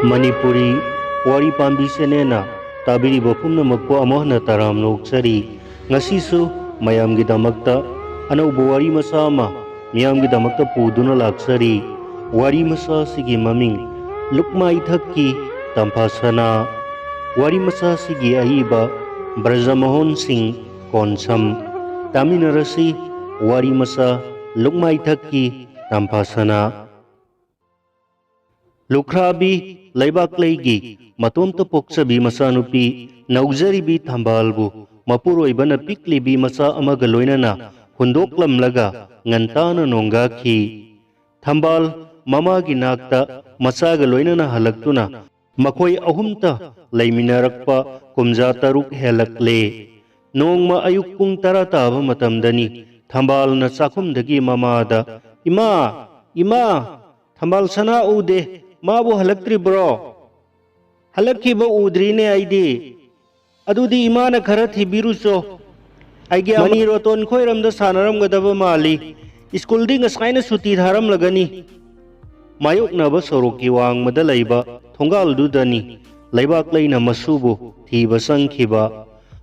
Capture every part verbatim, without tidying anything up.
ꯃꯅꯤꯄꯨꯔꯤ ꯋꯥꯔꯤ ꯄꯥꯝꯕꯤ ꯆꯦꯅꯦꯜꯅ ꯇꯥꯕꯤꯔꯤꯕ ꯄꯨꯝꯅꯃꯛꯄꯨ ꯑꯃꯨꯛ ꯍꯟꯅ ꯇꯔꯥꯝꯅ ꯑꯣꯛꯆꯔꯤ꯫ ꯉꯁꯤꯁꯨ ꯃꯌꯥꯝꯒꯤꯗꯃꯛꯇ ꯑꯅꯧꯕ ꯋꯥꯔꯤ ꯃꯆꯥ ꯑꯃ ꯃꯤꯌꯥꯝꯒꯤꯗꯃꯛꯇ ꯄꯨꯗꯨꯅ ꯂꯥꯛꯆꯔꯤ꯫ ꯋꯥꯔꯤ ꯃꯆꯥ ꯑꯁꯤꯒꯤ ꯃꯃꯤꯡ ꯂꯨꯛꯃꯥꯏꯊꯛꯀꯤ ꯇꯝꯐꯥ ꯁꯅꯥ꯫ ꯋꯥꯔꯤ ꯃꯆꯥ ꯑꯁꯤꯒꯤ ꯑꯏꯕ ꯕ꯭ꯔꯖꯃꯣꯍꯟ ꯁꯤꯡ ꯀꯣꯟꯁꯝ꯫ ꯇꯥꯃꯤꯟꯅꯔꯁꯤ ꯋꯥꯔꯤ ꯃꯆꯥ ꯂꯨꯛꯃꯥꯏꯊꯛꯀꯤ ꯇꯝꯐꯥ ꯁꯅꯥ꯫ ꯂꯨꯈ꯭ꯔꯥꯕꯤ ꯂꯩꯕꯥꯛꯂꯩꯒꯤ ꯃꯇꯣꯝꯇ ꯄꯣꯛꯆꯕꯤ ꯃꯆꯥꯅꯨꯄꯤ ꯅꯧꯖꯔꯤꯕꯤ ꯊꯝꯕꯥꯜꯕꯨ ꯃꯄꯨꯔꯣꯏꯕꯅ ꯄꯤꯛꯂꯤꯕꯤ ꯃꯆꯥ ꯑꯃꯒ ꯂꯣꯏꯅꯅ ꯍꯨꯟꯗꯣꯛꯂꯝꯂꯒ ꯉꯟꯇꯥꯅ ꯅꯣꯡꯒꯥꯈꯤ꯫ ꯊꯝꯕꯥꯜ ꯃꯃꯥꯒꯤ ꯅꯥꯛꯇ ꯃꯆꯥꯒ ꯂꯣꯏꯅꯅ ꯍꯜꯂꯛꯇꯨꯅ ꯃꯈꯣꯏ ꯑꯍꯨꯝꯇ ꯂꯩꯃꯤꯟꯅꯔꯛꯄ ꯀꯨꯝꯖꯥ ꯇꯔꯨꯛ ꯍꯦꯜꯂꯛꯂꯦ꯫ ꯅꯣꯡꯃ ꯑꯌꯨꯛ ꯄꯨꯡ ꯇꯔꯥ ꯇꯥꯕ ꯃꯇꯝꯗꯅꯤ ꯊꯝꯕꯥꯜꯅ ꯆꯥꯛꯈꯨꯝꯗꯒꯤ ꯃꯃꯥꯗ, "ꯏꯃꯥ, ꯏꯃꯥ, ꯊꯝꯕꯥꯜ ꯁꯅꯥ ꯎꯗꯦ, ꯃꯥꯕꯨ ꯍꯜꯂꯛꯇ꯭ꯔꯤꯕ꯭ꯔꯣ?" "ꯍꯜꯂꯛꯈꯤꯕ ꯎꯗ꯭ꯔꯤꯅꯦ ꯑꯩꯗꯤ꯫" "ꯑꯗꯨꯗꯤ ꯏꯃꯥꯅ ꯈꯔ ꯊꯤꯕꯤꯔꯨꯆꯣ꯫ ꯑꯩꯒꯤ ꯃꯅꯤ ꯔꯣꯇꯣꯟ ꯈꯣꯏꯔꯝꯗ ꯁꯥꯟꯅꯔꯝꯒꯗꯕ ꯃꯥꯜꯂꯤ꯫ ꯁ꯭ꯀꯨꯜꯗꯤ ꯉꯁꯥꯏꯅ ꯁꯨꯇꯤ ꯊꯥꯔꯝꯂꯒꯅꯤ꯫" ꯃꯥꯌꯣꯛꯅꯕ ꯁꯣꯔꯣꯛꯀꯤ ꯋꯥꯡꯃꯗ ꯂꯩꯕ ꯊꯣꯡꯒꯥꯜꯗꯨꯗꯅꯤ ꯂꯩꯕꯥꯛꯂꯩꯅ ꯃꯁꯨꯕꯨ ꯊꯤꯕ ꯆꯪꯈꯤꯕ꯫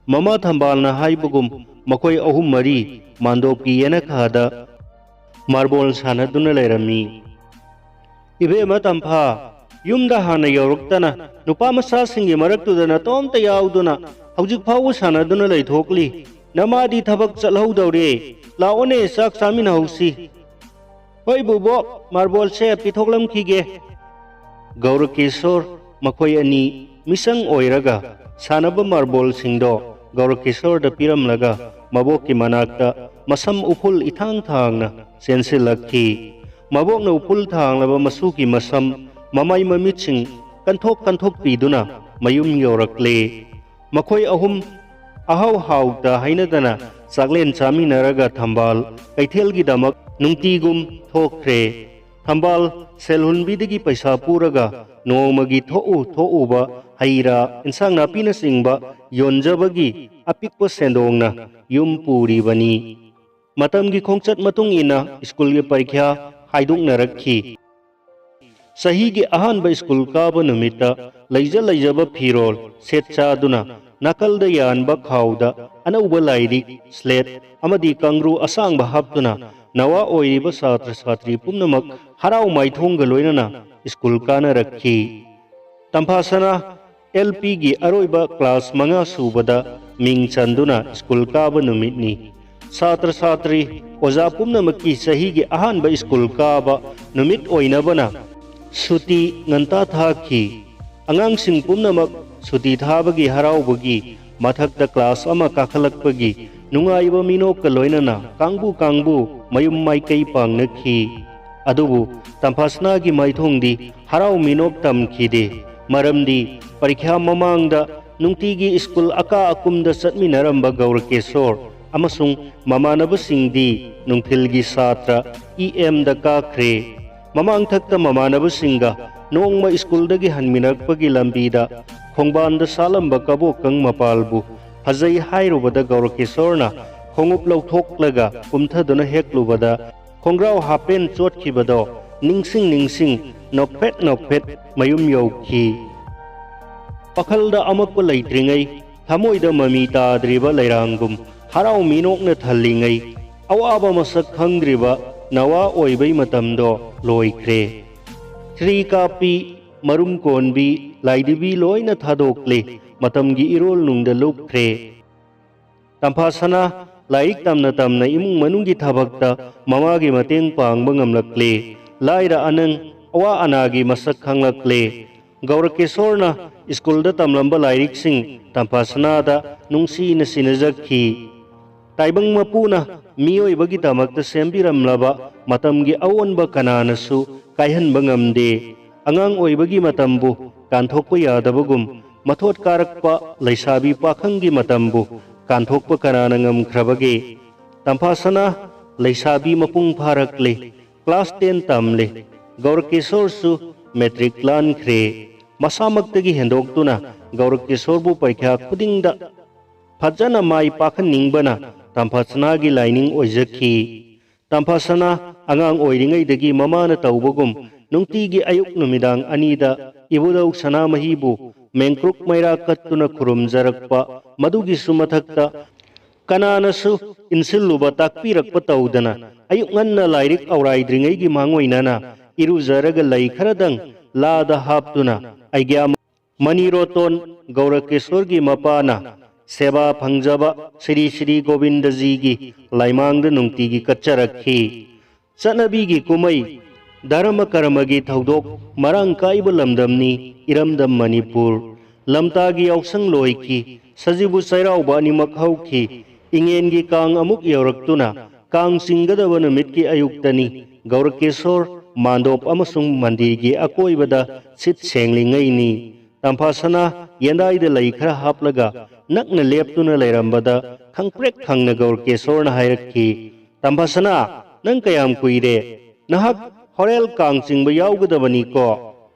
ꯃꯃꯥ ꯊꯝꯕꯥꯜꯅ ꯍꯥꯏꯕꯒꯨꯝ ꯃꯈꯣꯏ ꯑꯍꯨꯝ ꯃꯔꯤ ꯃꯥꯟꯗꯣꯞꯀꯤ ꯌꯦꯅꯈꯥꯗ ꯃꯥꯔꯕꯣꯜ ꯁꯥꯟꯅꯗꯨꯅ ꯂꯩꯔꯝꯃꯤ꯫ "ꯏꯕꯦꯝꯃ ꯇꯝꯐꯥ, ꯌꯨꯝꯗ ꯍꯥꯟꯅ ꯌꯧꯔꯛꯇꯅ ꯅꯨꯄꯥ ꯃꯆꯥꯁꯤꯡꯒꯤ ꯃꯔꯛꯇꯨꯗ ꯅꯇꯣꯝꯇ ꯌꯥꯎꯗꯨꯅ ꯍꯧꯖꯤꯛ ꯐꯥꯎꯕ ꯁꯥꯟꯅꯗꯨꯅ ꯂꯩꯊꯣꯛꯂꯤ꯫ ꯅꯃꯥꯗꯤ ꯊꯕꯛ ꯆꯠꯍꯧꯗꯧꯔꯦ꯫ ꯂꯥꯛꯑꯣꯅꯦ, ꯆꯥꯛ ꯆꯥꯃꯤꯟꯅꯍꯧꯁꯤ꯫" "ꯍꯣꯏ ꯕꯨꯕꯣꯛ, ꯃꯥꯔꯕꯣꯜꯁꯦ ꯄꯤꯊꯣꯛꯂꯝꯈꯤꯒꯦ꯫" ꯒꯧꯔꯀꯤꯁꯣꯔ ꯃꯈꯣꯏ ꯑꯅꯤ ꯃꯤꯆꯪ ꯑꯣꯏꯔꯒ ꯁꯥꯟꯅꯕ ꯃꯥꯔꯕꯣꯜꯁꯤꯡꯗꯣ ꯒꯧꯔꯀꯤꯁꯣꯔꯗ ꯄꯤꯔꯝꯂꯒ ꯃꯕꯣꯛꯀꯤ ꯃꯅꯥꯛꯇ ꯃꯁꯝ ꯎꯐꯨꯜ ꯏꯊꯥꯡ ꯊꯥꯡꯅ ꯆꯦꯟꯁꯤꯜꯂꯛꯈꯤ꯫ ꯃꯕꯣꯛꯅ ꯎꯐꯨꯜ ꯊꯥꯡꯂꯕ ꯃꯁꯨꯒꯤ ꯃꯁꯝ, ꯃꯃꯥꯏ ꯃꯃꯤꯠꯁꯤꯡ ꯀꯟꯊꯣꯛ ꯀꯟꯊꯣꯛꯄꯤꯗꯨꯅ ꯃꯌꯨꯝ ꯌꯧꯔꯛꯂꯦ꯫ ꯃꯈꯣꯏ ꯑꯍꯨꯝ ꯑꯍꯥꯎ ꯍꯥꯎꯇ ꯍꯩꯅꯗꯅ ꯆꯥꯛꯂꯦꯟ ꯆꯥꯃꯤꯟꯅꯔꯒ ꯊꯝꯕꯥꯜ ꯀꯩꯊꯦꯜꯒꯤꯗꯃꯛ ꯅꯨꯡꯇꯤꯒꯨꯝ ꯊꯣꯛꯈ꯭ꯔꯦ꯫ ꯊꯝꯕꯥꯜ ꯁꯦꯜ ꯍꯨꯟꯕꯤꯗꯒꯤ ꯄꯩꯁꯥ ꯄꯨꯔꯒ ꯅꯣꯡꯃꯒꯤ ꯊꯣꯛꯎ ꯊꯣꯛꯎꯕ ꯍꯩ ꯔꯥ, ꯏꯟꯁꯥꯡ ꯅꯥꯄꯤꯅꯆꯤꯡꯕ ꯌꯣꯟꯖꯕꯒꯤ ꯑꯄꯤꯛꯄ ꯁꯦꯟꯗꯣꯡꯅ ꯌꯨꯝ ꯄꯨꯔꯤꯕꯅꯤ꯫ ꯃꯇꯝꯒꯤ ꯈꯣꯡꯆꯠ ꯃꯇꯨꯡ ꯏꯟꯅ ꯁ꯭ꯀꯨꯜꯒꯤ ꯄꯔꯤꯈ꯭ꯌꯥ ꯍꯥꯏꯗꯣꯛꯅꯔꯛꯈꯤ꯫ ꯆꯍꯤꯒꯤ ꯑꯍꯥꯟꯕ ꯁ꯭ꯀꯨꯜ ꯀꯥꯕ ꯅꯨꯃꯤꯠꯇ ꯂꯩꯖ ꯂꯩꯖꯕ ꯐꯤꯔꯣꯜ ꯁꯦꯠ ꯆꯥꯗꯨꯅ ꯅꯥꯀꯜꯗ ꯌꯥꯟꯕ ꯈꯥꯎꯗ ꯑꯅꯧꯕ ꯂꯥꯏꯔꯤꯛ, ꯁ꯭ꯂꯦꯠ ꯑꯃꯗꯤ ꯀꯥꯡꯒ꯭ꯔꯨ ꯑꯁꯥꯡꯕ ꯍꯥꯞꯇꯨꯅ ꯅꯋꯥ ꯑꯣꯏꯔꯤꯕ ꯁꯥꯇ꯭ꯔ ꯁꯥꯇ꯭ꯔꯤ ꯄꯨꯝꯅꯃꯛ ꯍꯔꯥꯎ ꯃꯥꯏꯊꯣꯡꯒ ꯂꯣꯏꯅꯅ ꯁ꯭ꯀꯨꯜ ꯀꯥꯅꯔꯛꯈꯤ꯫ ꯇꯝꯐꯥꯁꯅꯥ ꯑꯦꯜ ꯄꯤꯒꯤ ꯑꯔꯣꯏꯕ ꯀ꯭ꯂꯥꯁ ꯃꯉꯥ ꯁꯨꯕꯗ ꯃꯤꯡ ꯆꯟꯗꯨꯅ ꯁ꯭ꯀꯨꯜ ꯀꯥꯕ ꯅꯨꯃꯤꯠꯅꯤ꯫ ꯁꯥꯇ꯭ꯔ ꯁꯥꯇ꯭ꯔꯤ, ꯑꯣꯖꯥ ꯄꯨꯝꯅꯃꯛꯀꯤ ꯆꯍꯤꯒꯤ ꯑꯍꯥꯟꯕ ꯁ꯭ꯀꯨꯜ ꯀꯥꯕ ꯅꯨꯃꯤꯠ ꯑꯣꯏꯅꯕꯅ ꯁꯨꯇꯤ ꯉꯟꯇꯥ ꯊꯥꯈꯤ꯫ ꯑꯉꯥꯡꯁꯤꯡ ꯄꯨꯝꯅꯃꯛ ꯁꯨꯇꯤ ꯊꯥꯕꯒꯤ ꯍꯔꯥꯎꯕꯒꯤ ꯃꯊꯛꯇ ꯀ꯭ꯂꯥꯁ ꯑꯃ ꯀꯥꯈꯠꯂꯛꯄꯒꯤ ꯅꯨꯡꯉꯥꯏꯕ ꯃꯤꯅꯣꯛꯀ ꯂꯣꯏꯅꯅ ꯀꯥꯡꯕꯨ ꯀꯥꯡꯕꯨ ꯃꯌꯨꯝ ꯃꯥꯏꯀꯩ ꯄꯥꯡꯅꯈꯤ꯫ ꯑꯗꯨꯕꯨ ꯇꯝꯐꯥꯁꯅꯥꯒꯤ ꯃꯥꯏꯊꯣꯡꯗꯤ ꯍꯔꯥꯎ ꯃꯤꯅꯣꯛ ꯇꯝꯈꯤꯗꯦ꯫ ꯃꯔꯝꯗꯤ ꯄꯔꯤꯈ꯭ꯌꯥ ꯃꯃꯥꯡꯗ ꯅꯨꯡꯇꯤꯒꯤ ꯁ꯭ꯀꯨꯜ ꯑꯀꯥ ꯑꯀꯨꯝꯗ ꯆꯠꯃꯤꯟꯅꯔꯝꯕ ꯒꯧꯔꯀꯦꯁꯣꯔ ꯑꯃꯁꯨꯡ ꯃꯃꯥꯟꯅꯕꯁꯤꯡꯗꯤ ꯅꯨꯡꯊꯤꯜꯒꯤ ꯁꯥꯇ꯭ꯔ ꯏ ꯑꯦꯝꯗ ꯀꯥꯈ꯭ꯔꯦ꯫ ꯃꯃꯥꯡꯊꯛꯇ ꯃꯃꯥꯟꯅꯕꯁꯤꯡꯒ ꯅꯣꯡꯃ ꯁ꯭ꯀꯨꯜꯗꯒꯤ ꯍꯟꯃꯤꯟꯅꯔꯛꯄꯒꯤ ꯂꯝꯕꯤꯗ ꯈꯣꯡꯕꯥꯟꯗ ꯁꯥꯠꯂꯝꯕ ꯀꯕꯣꯀꯪ ꯃꯄꯥꯜꯕꯨ ꯐꯖꯩ ꯍꯥꯏꯔꯨꯕꯗ ꯒꯧꯔꯀꯦꯁꯣꯔꯅ ꯈꯣꯡꯎꯞ ꯂꯧꯊꯣꯛꯂꯒ ꯀꯨꯝꯊꯗꯨꯅ ꯍꯦꯛꯂꯨꯕꯗ ꯈꯣꯡꯒ꯭ꯔꯥꯎ ꯍꯥꯄꯦꯟ ꯆꯣꯠꯈꯤꯕꯗꯣ ꯅꯤꯡꯁꯤꯡ ꯅꯤꯡꯁꯤꯡ ꯅꯣꯛꯐꯦꯠ ꯅꯣꯛꯐꯦꯠ ꯃꯌꯨꯝ ꯌꯧꯈꯤ꯫ ꯋꯥꯈꯜꯗ ꯑꯃꯛꯄ ꯂꯩꯇ꯭ꯔꯤꯉꯩ, ꯊꯃꯣꯏꯗ ꯃꯃꯤ ꯇꯥꯗ꯭ꯔꯤꯕ ꯂꯩꯔꯥꯡꯒꯨꯝ ꯍꯔꯥꯎ ꯃꯤꯅꯣꯛꯅ ꯊꯜꯂꯤꯉꯩ, ꯑꯋꯥꯕ ꯃꯁꯛ ꯈꯪꯗ꯭ꯔꯤꯕ ꯅꯋꯥ ꯑꯣꯏꯕꯩ ꯃꯇꯝꯗꯣ ꯂꯣꯏꯈ꯭ꯔꯦ꯫ ꯊ꯭ꯔꯤ ꯀꯥꯞꯄꯤ, ꯃꯔꯨꯝ ꯀꯣꯟꯕꯤ, ꯂꯥꯏꯗꯤꯕꯤ ꯂꯣꯏꯅ ꯊꯥꯗꯣꯛꯂꯦ, ꯃꯇꯝꯒꯤ ꯏꯔꯣꯜ ꯅꯨꯡꯗ ꯂꯨꯞꯈ꯭ꯔꯦ꯫ ꯇꯝꯐꯥꯁꯅꯥ ꯂꯥꯏꯔꯤꯛ ꯇꯝꯅ ꯇꯝꯅ ꯏꯃꯨꯡ ꯃꯅꯨꯡꯒꯤ ꯊꯕꯛꯇ ꯃꯃꯥꯒꯤ ꯃꯇꯦꯡ ꯄꯥꯡꯕ ꯉꯝꯂꯛꯂꯦ꯫ ꯂꯥꯏꯔ ꯑꯅꯪ, ꯑꯋꯥ ꯑꯅꯥꯒꯤ ꯃꯁꯛ ꯈꯪꯂꯛꯂꯦ꯫ ꯒꯧꯔꯀꯦꯁꯣꯔꯅ ꯁ꯭ꯀꯨꯜꯗ ꯇꯝꯂꯝꯕ ꯂꯥꯏꯔꯤꯛꯁꯤꯡ ꯇꯝꯐꯥꯁꯅꯥꯗ ꯅꯨꯡꯁꯤꯅ ꯁꯤꯟꯅꯖꯈꯤ꯫ ꯇꯥꯏꯕꯪ ꯃꯄꯨꯅ ꯃꯤꯑꯣꯏꯕꯒꯤꯗꯃꯛꯇ ꯁꯦꯝꯕꯤꯔꯝꯂꯕ ꯃꯇꯝꯒꯤ ꯑꯑꯣꯟꯕ ꯀꯅꯥꯅꯁꯨ ꯀꯥꯏꯍꯟꯕ ꯉꯝꯗꯦ꯫ ꯑꯉꯥꯡ ꯑꯣꯏꯕꯒꯤ ꯃꯇꯝꯕꯨ ꯀꯥꯟꯊꯣꯛꯄ ꯌꯥꯗꯕꯒꯨꯝ, ꯃꯊꯣꯠ ꯀꯥꯔꯛꯄ ꯂꯩꯁꯥꯕꯤ ꯄꯥꯈꯪꯒꯤ ꯃꯇꯝꯕꯨ ꯀꯥꯟꯊꯣꯛꯄ ꯀꯅꯥꯅ ꯉꯝꯈ꯭ꯔꯕꯒꯦ? ꯇꯝꯐꯥꯁꯅꯥ ꯂꯩꯁꯥꯕꯤ ꯃꯄꯨꯡ ꯐꯥꯔꯛꯂꯦ, ꯀ꯭ꯂꯥꯁ ꯇꯦꯟ ꯇꯝꯂꯦ꯫ ꯒꯧꯔꯀꯦꯁꯣꯔꯁꯨ ꯃꯦꯇ꯭ꯔꯤꯛ ꯂꯥꯟꯈ꯭ꯔꯦ꯫ ꯃꯁꯥꯃꯛꯇꯒꯤ ꯍꯦꯟꯗꯣꯛꯇꯨꯅ ꯒꯧꯔꯀꯦꯁꯣꯔꯕꯨ ꯄꯔꯤꯈ꯭ꯌꯥ ꯈꯨꯗꯤꯡꯗ ꯐꯖꯅ ꯃꯥꯏ ꯄꯥꯛꯍꯟꯅꯤꯡꯕꯅ ꯇꯝꯐꯥꯁꯅꯥꯒꯤ ꯂꯥꯏꯅꯤꯡ ꯑꯣꯏꯖꯈꯤ꯫ ꯇꯝꯐꯥꯁꯅꯥ ꯑꯉꯥꯡ ꯑꯣꯏꯔꯤꯉꯩꯗꯒꯤ ꯃꯃꯥꯅ ꯇꯧꯕꯒꯨꯝ ꯅꯨꯡꯇꯤꯒꯤ ꯑꯌꯨꯛ ꯅꯨꯃꯤꯗꯥꯡ ꯑꯅꯤꯗ ꯏꯕꯨꯙꯧ ꯁꯅꯥꯃꯍꯤꯕꯨ ꯃꯦꯡꯀ꯭ꯔꯨꯛ ꯃꯩꯔꯥ ꯀꯠꯇꯨꯅ ꯈꯨꯔꯨꯝꯖꯔꯛꯄ, ꯃꯗꯨꯒꯤꯁꯨ ꯃꯊꯛꯇ ꯀꯅꯥꯅꯁꯨ ꯏꯟꯁꯤꯜꯂꯨꯕ ꯇꯥꯛꯄꯤꯔꯛꯄ ꯇꯧꯗꯅ, ꯑꯌꯨꯛ ꯉꯟꯅ ꯂꯥꯏꯔꯤꯛ ꯑꯧꯔꯥꯏꯗ꯭ꯔꯤꯉꯩꯒꯤ ꯃꯥꯡꯑꯣꯏꯅꯅ ꯏꯔꯨꯖꯔꯒ ꯂꯩ ꯈꯔꯗꯪ ꯂꯥꯗ ꯍꯥꯞꯇꯨꯅ ꯑꯩꯒ꯭ꯌꯥ ꯃꯅꯤꯔꯣꯇꯣꯟ ꯒꯧꯔꯀꯦꯁꯣꯔꯒꯤ ꯃꯄꯥꯅ ꯁꯦꯕꯥ ꯐꯪꯖꯕ ꯁ꯭ꯔꯤ ꯁ꯭ꯔꯤ ꯒꯣꯕꯤꯟꯗꯖꯤꯒꯤ ꯂꯥꯏꯃꯥꯡꯗ ꯅꯨꯡꯇꯤꯒꯤ ꯀꯠꯆꯔꯛꯈꯤ꯫ ꯆꯠꯅꯕꯤꯒꯤ ꯀꯨꯝꯍꯩ, ꯙꯔꯃ ꯀꯔꯃꯒꯤ ꯊꯧꯗꯣꯛ ꯃꯔꯥꯡ ꯀꯥꯏꯕ ꯂꯝꯗꯝꯅꯤ ꯏꯔꯝꯗꯝ ꯃꯅꯤꯄꯨꯔ꯫ ꯂꯝꯇꯥꯒꯤ ꯌꯥꯎꯁꯪ ꯂꯣꯏꯈꯤ, ꯁꯖꯤꯕꯨ ꯆꯩꯔꯥꯎꯕ ꯑꯅꯤꯃꯛ ꯍꯧꯈꯤ, ꯏꯉꯦꯟꯒꯤ ꯀꯥꯡ ꯑꯃꯨꯛ ꯌꯧꯔꯛꯇꯨꯅ ꯀꯥꯡ ꯆꯤꯡꯒꯗꯕ ꯅꯨꯃꯤꯠꯀꯤ ꯑꯌꯨꯛꯇꯅꯤ꯫ ꯒꯧꯔꯀꯦꯁꯣꯔ ꯃꯥꯟꯗꯣꯞ ꯑꯃꯁꯨꯡ ꯃꯟꯗꯤꯔꯒꯤ ꯑꯀꯣꯏꯕꯗ ꯁꯤꯠ ꯁꯦꯡꯂꯤꯉꯩꯅꯤ꯫ ꯇꯝꯐꯥꯁꯅꯥ ꯌꯦꯟꯗꯥꯏꯗ ꯂꯩ ꯈꯔ ꯍꯥꯞꯂꯒ ꯅꯛꯅ ꯂꯦꯞꯇꯨꯅ ꯂꯩꯔꯝꯕꯗ ꯈꯪꯄ꯭ꯔꯦꯛ ꯈꯪꯅ ꯒꯧꯔꯀꯦꯁꯣꯔꯅ ꯍꯥꯏꯔꯛꯈꯤ, "ꯇꯝꯐꯥꯁꯅꯥ, ꯅꯪ ꯀꯌꯥꯝ ꯀꯨꯏꯔꯦ? ꯅꯍꯥꯛ ꯍꯣꯔꯦꯜ ꯀꯥꯡ ꯆꯤꯡꯕ ꯌꯥꯎꯒꯗꯕꯅꯤꯀꯣ?"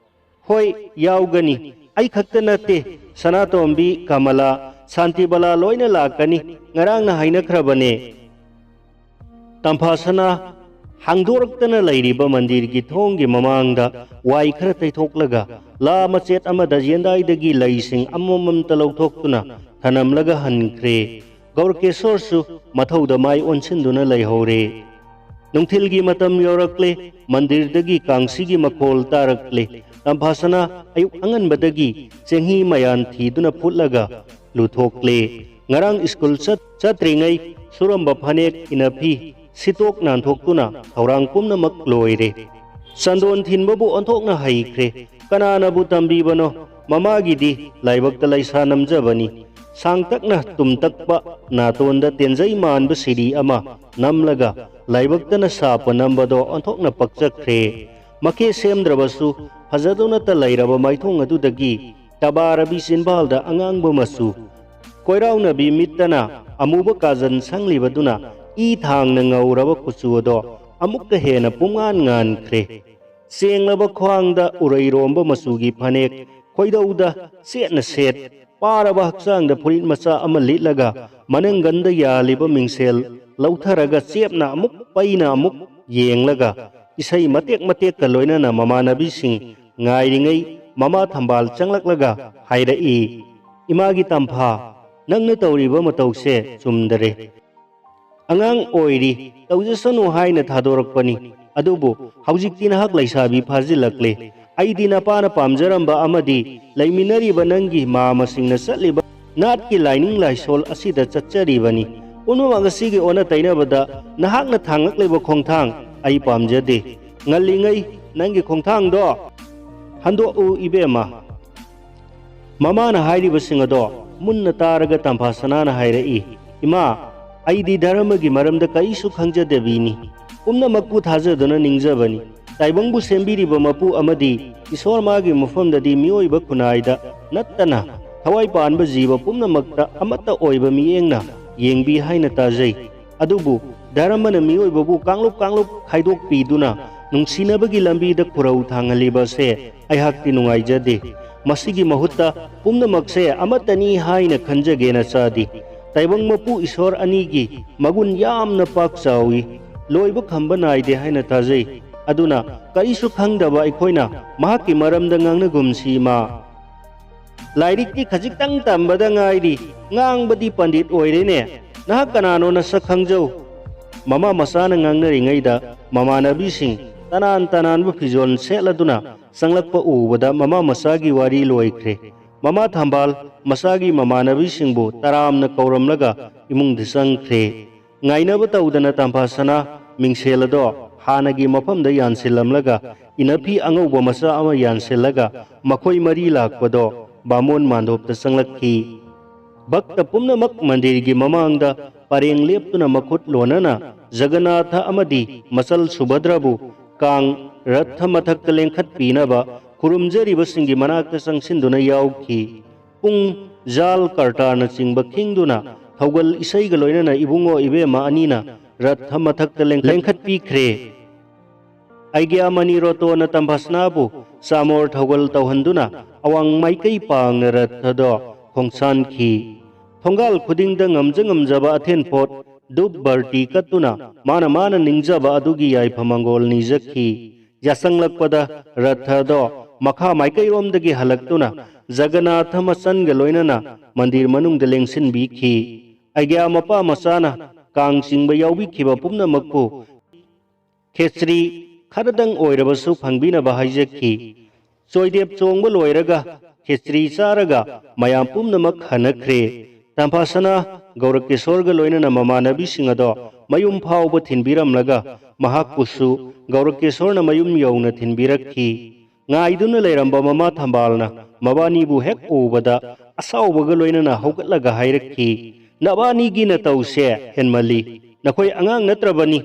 "ꯍꯣꯏ, ꯌꯥꯎꯒꯅꯤ꯫ ꯑꯩ ꯈꯛꯇ ꯅꯠꯇꯦ, ꯁꯅꯥꯇꯣꯝꯕꯤ, ꯀꯃꯂꯥ, ꯁꯥꯟꯇꯤꯕꯂꯥ ꯂꯣꯏꯅ ꯂꯥꯛꯀꯅꯤ꯫ ꯉꯔꯥꯡꯅ ꯍꯥꯏꯅꯈ꯭ꯔꯕꯅꯦ꯫" ꯇꯝꯐꯥꯁꯅꯥ ꯍꯥꯡꯗꯣꯔꯛꯇꯅ ꯂꯩꯔꯤꯕ ꯃꯟꯗꯤꯔꯒꯤ ꯊꯣꯡꯒꯤ ꯃꯃꯥꯡꯗ ꯋꯥꯏ ꯈꯔ ꯇꯩꯊꯣꯛꯂꯒ ꯂꯥ ꯃꯆꯦꯠ ꯑꯃꯗ ꯌꯦꯟꯗꯥꯏꯗꯒꯤ ꯂꯩꯁꯤꯡ ꯑꯃꯃꯝꯇ ꯂꯧꯊꯣꯛꯇꯨꯅ ꯊꯅꯝꯂꯒ ꯍꯟꯈ꯭ꯔꯦ꯫ ꯒꯧꯔꯀꯦꯁꯣꯔꯁꯨ ꯃꯊꯧꯗ ꯃꯥꯏ ꯑꯣꯟꯁꯤꯟꯗꯨꯅ ꯂꯩꯍꯧꯔꯦ꯫ ꯅꯨꯡꯊꯤꯜꯒꯤ ꯃꯇꯝ ꯌꯧꯔꯛꯂꯦ꯫ ꯃꯟꯗꯤꯔꯗꯒꯤ ꯀꯥꯡꯁꯤꯒꯤ ꯃꯈꯣꯜ ꯇꯥꯔꯛꯂꯦ꯫ ꯇꯝꯐꯥꯁꯅꯥ ꯑꯌꯨꯛ ꯑꯉꯟꯕꯗꯒꯤ ꯆꯦꯡꯍꯤ ꯃꯌꯥꯟ ꯊꯤꯗꯨꯅ ꯐꯨꯠꯂꯒ ꯂꯨꯊꯣꯛꯂꯦ꯫ ꯉꯔꯥꯡ ꯁ꯭ꯀꯨꯜ ꯆꯠ-, ꯆꯠꯇ꯭ꯔꯤꯉꯩ ꯁꯨꯔꯝꯕ ꯐꯅꯦꯛ, ꯏꯅꯐꯤ ꯁꯤꯠꯇꯣꯛ ꯅꯥꯟꯊꯣꯛꯇꯨꯅ ꯊꯧꯔꯥꯡ ꯄꯨꯝꯅꯃꯛ ꯂꯣꯏꯔꯦ꯫ ꯆꯟꯗꯣꯟ ꯊꯤꯟꯕꯕꯨ ꯑꯣꯟꯊꯣꯛꯅ ꯍꯩꯈ꯭ꯔꯦ꯫ ꯀꯅꯥꯅꯕꯨ ꯇꯝꯕꯤꯕꯅꯣ? ꯃꯃꯥꯒꯤꯗꯤ ꯂꯥꯏꯕꯛꯇ ꯂꯩꯁꯥ ꯅꯝꯖꯕꯅꯤ꯫ ꯁꯥꯡꯇꯛꯅ ꯇꯨꯝꯇꯛꯄ ꯅꯥꯇꯣꯟꯗ ꯇꯦꯟꯖꯩ ꯃꯥꯟꯕ ꯁꯤꯔꯤ ꯑꯃ ꯅꯝꯂꯒ ꯂꯥꯏꯕꯛꯇꯅ ꯁꯥꯞꯄ ꯅꯝꯕꯗꯣ ꯑꯣꯟꯊꯣꯛꯅ ꯄꯛꯆꯈ꯭ꯔꯦ꯫ ꯃꯀꯦ ꯁꯦꯝꯗ꯭ꯔꯕꯁꯨ ꯐꯖꯗꯨꯅꯇ ꯂꯩꯔꯕ ꯃꯥꯏꯊꯣꯡ ꯑꯗꯨꯗꯒꯤ ꯇꯕꯥꯔꯕꯤ ꯆꯤꯟꯕꯥꯜꯗ ꯑꯉꯥꯡꯕ ꯃꯆꯨ, ꯀꯣꯏꯔꯥꯎꯅꯕꯤ ꯃꯤꯠꯇꯅ ꯑꯃꯨꯕ ꯀꯥꯖꯜ ꯁꯪꯂꯤꯕꯗꯨꯅ ꯏ ꯊꯥꯡꯅ ꯉꯧꯔꯕ ꯀꯨꯆꯨ ꯑꯗꯣ ꯑꯃꯨꯛꯀ ꯍꯦꯟꯅ ꯄꯨꯡꯉꯥꯟ ꯉꯥꯟꯈ꯭ꯔꯦ꯫ ꯆꯦꯡꯂꯕ ꯈ꯭ꯋꯥꯡꯗ ꯎꯔꯩꯔꯣꯝꯕ ꯃꯆꯨꯒꯤ ꯐꯅꯦꯛ, ꯈꯣꯏꯗꯧꯗ ꯆꯦꯠꯅ ꯁꯦꯠ, ꯄꯥꯔꯕ ꯍꯛꯆꯥꯡꯗ ꯐꯨꯔꯤꯠ ꯃꯆꯥ ꯑꯃ ꯂꯤꯠꯂꯒ ꯃꯅꯪꯒꯟꯗ ꯌꯥꯜꯂꯤꯕ ꯃꯤꯡꯁꯦꯜ ꯂꯧꯊꯔꯒ ꯆꯦꯞꯅ ꯑꯃꯨꯛ ꯄꯩꯅ ꯑꯃꯨꯛ ꯌꯦꯡꯂꯒ ꯏꯁꯩ ꯃꯇꯦꯛ ꯃꯇꯦꯛꯀ ꯂꯣꯏꯅꯅ ꯃꯃꯥꯟꯅꯕꯤꯁꯤꯡ ꯉꯥꯏꯔꯤꯉꯩ ꯃꯃꯥ ꯊꯝꯕꯥꯜ ꯆꯪꯂꯛꯂꯒ ꯍꯥꯏꯔꯛꯏ, "ꯏꯃꯥꯒꯤ ꯇꯝꯐꯥ, ꯅꯪꯅ ꯇꯧꯔꯤꯕ ꯃꯇꯧꯁꯦ ꯆꯨꯝꯗꯔꯦ꯫ ꯑꯉꯥꯡ ꯑꯣꯏꯔꯤ, ꯇꯧꯖꯁꯅꯨ ꯍꯥꯏꯅ ꯊꯥꯗꯣꯔꯛꯄꯅꯤ꯫ ꯑꯗꯨꯕꯨ ꯍꯧꯖꯤꯛꯇꯤ ꯅꯍꯥꯛ ꯂꯩꯁꯥꯕꯤ ꯐꯥꯖꯤꯜꯂꯛꯂꯦ꯫ ꯑꯩꯗꯤ ꯅꯄꯥꯅ ꯄꯥꯝꯖꯔꯝꯕ ꯑꯃꯗꯤ ꯂꯩꯃꯤꯟꯅꯔꯤꯕ ꯅꯪꯒꯤ ꯃꯥꯃꯁꯤꯡꯅ ꯆꯠꯂꯤꯕ ꯅꯥꯠꯀꯤ ꯂꯥꯏꯅꯤꯡ ꯂꯥꯏꯁꯣꯜ ꯑꯁꯤꯗ ꯆꯠꯆꯔꯤꯕꯅꯤ꯫ ꯄꯨꯝꯅꯃꯛ ꯑꯁꯤꯒꯤ ꯑꯣꯟꯅ ꯇꯩꯅꯕꯗ ꯅꯍꯥꯛꯅ ꯊꯥꯡꯂꯛꯂꯤꯕ ꯈꯣꯡꯊꯥꯡ ꯑꯩ ꯄꯥꯝꯖꯗꯦ꯫ ꯉꯜꯂꯤꯉꯩ ꯅꯪꯒꯤ ꯈꯣꯡꯊꯥꯡꯗꯣ ꯍꯟꯗꯣꯛꯎ ꯏꯕꯦꯝꯃ꯫" ꯃꯃꯥꯅ ꯍꯥꯏꯔꯤꯕꯁꯤꯡ ꯑꯗꯣ ꯃꯨꯟꯅ ꯇꯥꯔꯒ ꯇꯝꯐꯥ ꯁꯅꯥꯅ ꯍꯥꯏꯔꯛꯏ, "ꯏꯃꯥ, ꯑꯩꯗꯤ ꯙꯔꯃꯒꯤ ꯃꯔꯝꯗ ꯀꯔꯤꯁꯨ ꯈꯪꯖꯗꯕꯤꯅꯤ꯫ ꯄꯨꯝꯅꯃꯛꯄꯨ ꯊꯥꯖꯗꯨꯅ ꯅꯤꯡꯖꯕꯅꯤ꯫ ꯇꯥꯏꯕꯪꯕꯨ ꯁꯦꯝꯕꯤꯔꯤꯕ ꯃꯄꯨ ꯑꯃꯗꯤ ꯏꯁꯣꯔ ꯃꯥꯒꯤ ꯃꯐꯝꯗꯗꯤ ꯃꯤꯑꯣꯏꯕ ꯈꯨꯟꯅꯥꯏꯗ ꯅꯠꯇꯅ ꯊꯋꯥꯏ ꯄꯥꯟꯕ ꯖꯤꯕ ꯄꯨꯝꯅꯃꯛꯇ ꯑꯃꯠꯇ ꯑꯣꯏꯕ ꯃꯤꯠꯌꯦꯡꯅ ꯌꯦꯡꯕꯤ ꯍꯥꯏꯅ ꯇꯥꯖꯩ꯫ ꯑꯗꯨꯕꯨ ꯙꯔꯃꯅ ꯃꯤꯑꯣꯏꯕꯕꯨ ꯀꯥꯡꯂꯨꯞ ꯀꯥꯡꯂꯨꯞ ꯈꯥꯏꯗꯣꯛꯄꯤꯗꯨꯅ ꯅꯨꯡꯁꯤꯅꯕꯒꯤ ꯂꯝꯕꯤꯗ ꯈꯨꯔꯧ ꯊꯥꯡꯍꯜꯂꯤꯕ ꯑꯁꯦ ꯑꯩꯍꯥꯛꯇꯤ ꯅꯨꯡꯉꯥꯏꯖꯗꯦ꯫ ꯃꯁꯤꯒꯤ ꯃꯍꯨꯠꯇ ꯄꯨꯝꯅꯃꯛꯁꯦ ꯑꯃꯠꯇꯅꯤ ꯍꯥꯏꯅ ꯈꯟꯖꯒꯦꯅ ꯆꯥꯗꯦ꯫ ꯇꯥꯏꯕꯪ ꯃꯄꯨ ꯏꯁꯣꯔ ꯑꯅꯤꯒꯤ ꯃꯒꯨꯟ ꯌꯥꯝꯅ ꯄꯥꯛ ꯆꯥꯎꯏ, ꯂꯣꯏꯕ ꯈꯝꯕ ꯅꯥꯏꯗꯦ ꯍꯥꯏꯅ ꯇꯥꯖꯩ꯫ ꯑꯗꯨꯅ ꯀꯔꯤꯁꯨ ꯈꯪꯗꯕ ꯑꯩꯈꯣꯏꯅ ꯃꯍꯥꯛꯀꯤ ꯃꯔꯝꯗ ꯉꯥꯡꯅꯒꯨꯝꯁꯤ ꯏꯃꯥ꯫ ꯂꯥꯏꯔꯤꯛꯇꯤ ꯈꯖꯤꯛꯇꯪ ꯇꯝꯕꯗ ꯉꯥꯏꯔꯤ, ꯉꯥꯡꯕꯗꯤ ꯄꯟꯗꯤꯠ ꯑꯣꯏꯔꯦꯅꯦ꯫ ꯅꯍꯥꯛ ꯀꯅꯥꯅꯣ ꯅꯁꯛ ꯈꯪꯖꯧ꯫" ꯃꯃꯥ ꯃꯆꯥꯅ ꯉꯥꯡꯅꯔꯤꯉꯩꯗ ꯃꯃꯥꯟꯅꯕꯤꯁꯤꯡ ꯇꯅꯥꯟ ꯇꯅꯥꯟꯕ ꯐꯤꯖꯣꯜ ꯁꯦꯠꯂꯗꯨꯅ ꯆꯪꯂꯛꯄ ꯎꯕꯗ ꯃꯃꯥ ꯃꯆꯥꯒꯤ ꯋꯥꯔꯤ ꯂꯣꯏꯈ꯭ꯔꯦ꯫ ꯃꯃꯥ ꯊꯝꯕꯥꯜ ꯃꯆꯥꯒꯤ ꯃꯃꯥꯟꯅꯕꯤꯁꯤꯡꯕꯨ ꯇꯔꯥꯝꯅ ꯀꯧꯔꯝꯂꯒ ꯏꯃꯨꯡꯗ ꯆꯪꯈ꯭ꯔꯦ꯫ ꯉꯥꯏꯅꯕ ꯇꯧꯗꯅ ꯇꯝꯐꯥ ꯁꯅꯥ ꯃꯤꯡꯁꯦꯜ ꯑꯗꯣ ꯍꯥꯟꯅꯒꯤ ꯃꯐꯝꯗ ꯌꯥꯟꯁꯤꯜꯂꯝꯂꯒ ꯏꯅꯐꯤ ꯑꯉꯧꯕ ꯃꯆꯥ ꯑꯃ ꯌꯥꯟꯁꯤꯜꯂꯒ ꯃꯈꯣꯏ ꯃꯔꯤ ꯂꯥꯛꯄꯗꯣ ꯕꯥꯃꯣꯟ ꯃꯥꯟꯗꯣꯞꯇ ꯆꯪꯂꯛꯈꯤ꯫ ꯚꯛꯇ ꯄꯨꯝꯅꯃꯛ ꯃꯟꯗꯤꯔꯒꯤ ꯃꯃꯥꯡꯗ ꯄꯔꯦꯡ ꯂꯦꯞꯇꯨꯅ ꯃꯈꯨꯠ ꯂꯣꯟꯅꯅ ꯖꯒꯟꯅꯥꯊ ꯑꯃꯗꯤ ꯃꯆꯜ ꯁꯨꯚꯗ꯭ꯔꯕꯨ ꯀꯥꯡ ꯔꯊ ꯃꯊꯛꯇ ꯂꯦꯡꯈꯠꯄꯤꯅꯕ ꯈꯨꯔꯨꯝꯖꯔꯤꯕꯁꯤꯡꯒꯤ ꯃꯅꯥꯛꯇ ꯆꯪꯁꯤꯟꯗꯨꯅ ꯌꯥꯎꯈꯤ꯫ ꯄꯨꯡ, ꯖꯥꯜ, ꯀꯔꯇꯥꯔꯅꯆꯤꯡꯕ ꯈꯤꯡꯗꯨꯅ ꯊꯧꯒꯜ ꯏꯁꯩꯒ ꯂꯣꯏꯅꯅ ꯏꯕꯨꯡꯉꯣ ꯏꯕꯦꯝꯃ ꯑꯅꯤꯅ ꯔꯊ ꯃꯊꯛꯇ ꯂꯦꯡ-, ꯂꯦꯡꯈꯠꯄꯤꯈ꯭ꯔꯦ꯫ ꯑꯩꯒ꯭ꯌꯥꯃꯅꯤ ꯔꯣꯇꯣꯅ ꯇꯝꯐꯥꯁꯅꯥꯕꯨ ꯆꯥꯃꯣꯔ ꯊꯧꯒꯜ ꯇꯧꯍꯟꯗꯨꯅ ꯑꯋꯥꯡ ꯃꯥꯏꯀꯩ ꯄꯥꯡꯅ ꯔꯊꯗꯣ ꯈꯣꯡꯁꯥꯟꯈꯤ꯫ ꯊꯣꯡꯒꯥꯜ ꯈꯨꯗꯤꯡꯗ ꯉꯝꯖ ꯉꯝꯖꯕ ꯑꯊꯦꯟ ꯄꯣꯠ ꯙꯨꯞ ꯕꯔꯇꯤ ꯀꯠꯇꯨꯅ ꯃꯥꯅ ꯃꯥꯅ ꯅꯤꯡꯖꯕ ꯑꯗꯨꯒꯤ ꯌꯥꯏꯐ ꯃꯪꯒꯣꯜ ꯅꯤꯖꯈꯤ꯫ ꯌꯥꯆꯪꯂꯛꯄꯗ ꯔꯊ ꯑꯗꯣ ꯃꯈꯥ ꯃꯥꯏꯀꯩꯔꯣꯝꯗꯒꯤ ꯍꯜꯂꯛꯇꯨꯅ ꯖꯒꯟꯅꯥꯊ ꯃꯆꯟꯒ ꯂꯣꯏꯅꯅ ꯃꯟꯗꯤꯔ ꯃꯅꯨꯡꯗ ꯂꯦꯡꯁꯤꯟꯕꯤꯈꯤ꯫ ꯑꯩꯒ꯭ꯌꯥ ꯃꯄꯥ ꯃꯆꯥꯅ ꯀꯥꯡ ꯆꯤꯡꯕ ꯌꯥꯎꯕꯤꯈꯤꯕ ꯄꯨꯝꯅꯃꯛꯄꯨ ꯈꯦꯆ꯭ꯔꯤ ꯈꯔꯗꯪ ꯑꯣꯏꯔꯕꯁꯨ ꯐꯪꯕꯤꯅꯕ ꯍꯥꯏꯖꯈꯤ꯫ ꯆꯣꯏꯗꯦꯞ ꯆꯣꯡꯕ ꯂꯣꯏꯔꯒ ꯈꯦꯆ꯭ꯔꯤ ꯆꯥꯔꯒ ꯃꯌꯥꯝ ꯄꯨꯝꯅꯃꯛ ꯍꯟꯅꯈ꯭ꯔꯦ꯫ ꯇꯝꯐꯥꯁꯅꯥ ꯒꯧꯔꯀꯦꯁꯣꯔꯒ ꯂꯣꯏꯅꯅ ꯃꯃꯥꯟꯅꯕꯤꯁꯤꯡ ꯑꯗꯣ ꯃꯌꯨꯝ ꯐꯥꯎꯕ ꯊꯤꯟꯕꯤꯔꯝꯂꯒ ꯃꯍꯥꯛꯄꯨꯁꯨ ꯒꯧꯔꯀꯦꯁꯣꯔꯅ ꯃꯌꯨꯝ ꯌꯧꯅ ꯊꯤꯟꯕꯤꯔꯛꯈꯤ꯫ ꯉꯥꯏꯗꯨꯅ ꯂꯩꯔꯝꯕ ꯃꯃꯥ ꯊꯝꯕꯥꯜꯅ ꯃꯕꯥꯅꯤꯕꯨ ꯍꯦꯛ ꯎꯕꯗ ꯑꯁꯥꯎꯕꯒ ꯂꯣꯏꯅꯅ ꯍꯧꯒꯠꯂꯒ ꯍꯥꯏꯔꯛꯈꯤ, "ꯅꯕꯥꯅꯤꯒꯤ ꯅꯇꯧꯁꯦ ꯍꯦꯟꯃꯜꯂꯤ꯫ ꯅꯈꯣꯏ ꯑꯉꯥꯡ ꯅꯠꯇ꯭ꯔꯕꯅꯤ꯫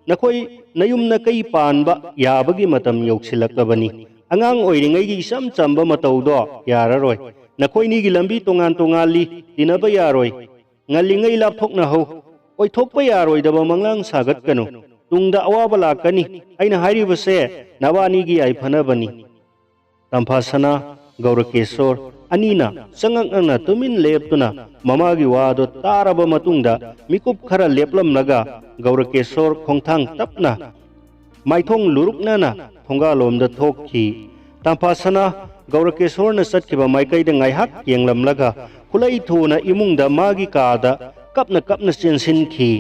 ꯅꯈꯣꯏ ꯅꯌꯨꯝ ꯅꯀꯩ ꯄꯥꯟꯕ ꯌꯥꯕꯒꯤ ꯃꯇꯝ ꯌꯧꯁꯤꯜꯂꯛꯂꯕꯅꯤ꯫ ꯑꯉꯥꯡ ꯑꯣꯏꯔꯤꯉꯩꯒꯤ ꯏꯆꯝ ꯆꯝꯕ ꯃꯇꯧꯗꯣ ꯌꯥꯔꯔꯣꯏ꯫ ꯅꯈꯣꯏꯅꯤꯒꯤ ꯂꯝꯕꯤ ꯇꯣꯉꯥꯟ ꯇꯣꯉꯥꯜꯂꯤ, ꯇꯤꯟꯅꯕ ꯌꯥꯔꯣꯏ꯫ ꯉꯜꯂꯤꯉꯩ ꯂꯥꯞꯊꯣꯛꯅꯍꯧ꯫ ꯑꯣꯏꯊꯣꯛꯄ ꯌꯥꯔꯣꯏꯗꯕ ꯃꯪꯂꯥꯡ ꯁꯥꯒꯠꯀꯅꯨ꯫ ꯇꯨꯡꯗ ꯑꯋꯥꯕ ꯂꯥꯛꯀꯅꯤ꯫ ꯑꯩꯅ ꯍꯥꯏꯔꯤꯕꯁꯦ ꯅꯕꯥꯅꯤꯒꯤ ꯌꯥꯏꯐꯅꯕꯅꯤ꯫" ꯇꯝꯐꯥꯁꯅꯥ, ꯒꯧꯔꯀꯦꯁꯣꯔ ꯑꯅꯤꯅ ꯆꯉꯛꯅꯅ ꯇꯨꯃꯤꯟ ꯂꯦꯞꯇꯨꯅ ꯃꯃꯥꯒꯤ ꯋꯥꯗꯨ ꯇꯥꯔꯕ ꯃꯇꯨꯡꯗ ꯃꯤꯀꯨꯞ ꯈꯔ ꯂꯦꯞꯂꯝꯂꯒ ꯒꯧꯔꯀꯦꯁꯣꯔ ꯈꯣꯡꯊꯥꯡ ꯇꯞꯅ ꯃꯥꯏꯊꯣꯡ ꯂꯨꯔꯨꯛꯅꯅ ꯊꯣꯡꯒꯥꯜꯂꯣꯝꯗ ꯊꯣꯛꯈꯤ꯫ ꯇꯝꯐꯥꯁꯅꯥ ꯒꯧꯔꯀꯦꯁꯣꯔꯅ ꯆꯠꯈꯤꯕ ꯃꯥꯏꯀꯩꯗ ꯉꯥꯏꯍꯥꯛ ꯌꯦꯡꯂꯝꯂꯒ ꯈꯨꯂꯩ ꯊꯨꯅ ꯏꯃꯨꯡꯗ ꯃꯥꯒꯤ ꯀꯥꯗ ꯀꯞꯅ ꯀꯞꯅ ꯆꯦꯟꯁꯤꯟꯈꯤ꯫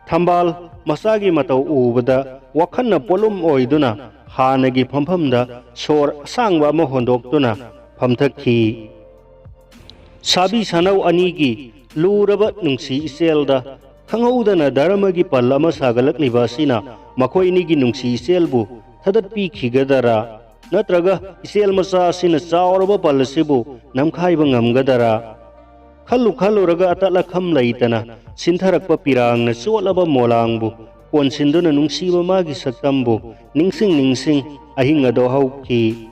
ꯊꯝꯕꯥꯜ ꯃꯆꯥꯒꯤ ꯃꯇꯧ ꯎꯕꯗ ꯋꯥꯈꯜꯅ ꯄꯣꯠꯂꯨꯝ ꯑꯣꯏꯗꯨꯅ ꯍꯥꯟꯅꯒꯤ ꯐꯝꯐꯝꯗ ꯁꯣꯔ ꯑꯁꯥꯡꯕ ꯑꯃ ꯍꯣꯟꯗꯣꯛꯇꯨꯅ ꯐꯝꯊꯈꯤ꯫ ꯁꯥꯕꯤ ꯁꯥꯅꯧ ꯑꯅꯤꯒꯤ ꯂꯨꯔꯕ ꯅꯨꯡꯁꯤ ꯏꯆꯦꯜꯗ ꯈꯪꯍꯧꯗꯅ ꯙꯔꯃꯒꯤ ꯄꯜ ꯑꯃ ꯁꯥꯒꯠꯂꯛꯂꯤꯕ ꯑꯁꯤꯅ ꯃꯈꯣꯏ ꯑꯅꯤꯒꯤ ꯅꯨꯡꯁꯤ ꯏꯆꯦꯜꯕꯨ ꯊꯗꯠꯄꯤꯈꯤꯒꯗꯔꯥ? ꯅꯠꯇ꯭ꯔꯒ ꯏꯆꯦꯜ ꯃꯆꯥ ꯑꯁꯤꯅ ꯆꯥꯎꯔꯕ ꯄꯜ ꯑꯁꯤꯕꯨ ꯅꯝꯈꯥꯏꯕ ꯉꯝꯒꯗꯔꯥ? ꯈꯜꯂꯨ ꯈꯜꯂꯨꯔꯒ ꯑꯇꯠ ꯑꯈꯝ ꯂꯩꯇꯅ ꯁꯤꯟꯊꯔꯛꯄ ꯄꯤꯔꯥꯡꯅ ꯆꯣꯠꯂꯕ ꯃꯣꯂꯥꯡꯕꯨ ꯀꯣꯟꯁꯤꯟꯗꯨꯅ ꯅꯨꯡꯁꯤꯕ ꯃꯥꯒꯤ ꯁꯛꯇꯝꯕꯨ ꯅꯤꯡꯁꯤꯡ ꯅꯤꯡꯁꯤꯡ ꯑꯍꯤꯡ ꯑꯗꯣ ꯍꯧꯈꯤ꯫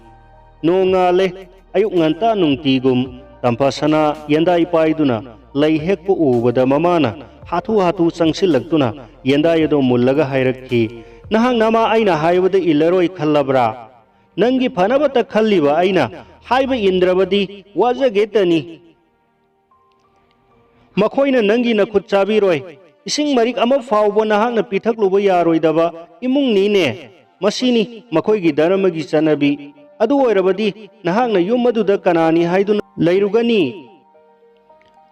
ꯅꯣꯡꯉꯥꯜꯂꯦ꯫ ꯑꯌꯨꯛ ꯉꯟꯇꯥ ꯅꯨꯡꯇꯤꯒꯨꯝ ꯇꯝꯐꯥꯁꯅꯥ ꯌꯦꯟꯗꯥꯏ ꯄꯥꯏꯗꯨꯅ ꯂꯩ ꯍꯦꯛꯄ ꯎꯕꯗ ꯃꯃꯥꯅ ꯍꯥꯊꯨ ꯍꯥꯊꯨ ꯆꯪꯁꯤꯜꯂꯛꯇꯨꯅ ꯌꯦꯟꯗꯥꯏ ꯑꯗꯣ ꯃꯨꯜꯂꯒ ꯍꯥꯏꯔꯛꯈꯤ, "ꯅꯍꯥꯛ ꯅꯃꯥ ꯑꯩꯅ ꯍꯥꯏꯕꯗ ꯏꯜꯂꯔꯣꯏ ꯈꯜꯂꯕ꯭ꯔꯥ? ꯅꯪꯒꯤ ꯐꯅꯕꯇ ꯈꯜꯂꯤꯕ ꯑꯩꯅ ꯍꯥꯏꯕ ꯏꯟꯗ꯭ꯔꯕꯗꯤ ꯋꯥꯖꯒꯦꯇꯅꯤ꯫ ꯃꯈꯣꯏꯅ ꯅꯪꯒꯤ ꯅꯈꯨꯠ ꯆꯥꯕꯤꯔꯣꯏ꯫ ꯏꯁꯤꯡ ꯃꯔꯤꯛ ꯑꯃ ꯐꯥꯎꯕ ꯅꯍꯥꯛꯅ ꯄꯤꯊꯛꯂꯨꯕ ꯌꯥꯔꯣꯏꯗꯕ ꯏꯃꯨꯡꯅꯤꯅꯦ꯫ ꯃꯁꯤꯅꯤ ꯃꯈꯣꯏꯒꯤ ꯙꯔꯃꯒꯤ ꯆꯠꯅꯕꯤ꯫ ꯑꯗꯨ ꯑꯣꯏꯔꯕꯗꯤ ꯅꯍꯥꯛꯅ ꯌꯨꯝ ꯑꯗꯨꯗ ꯀꯅꯥꯅꯤ ꯍꯥꯏꯗꯨꯅ ꯂꯩꯔꯨꯒꯅꯤ?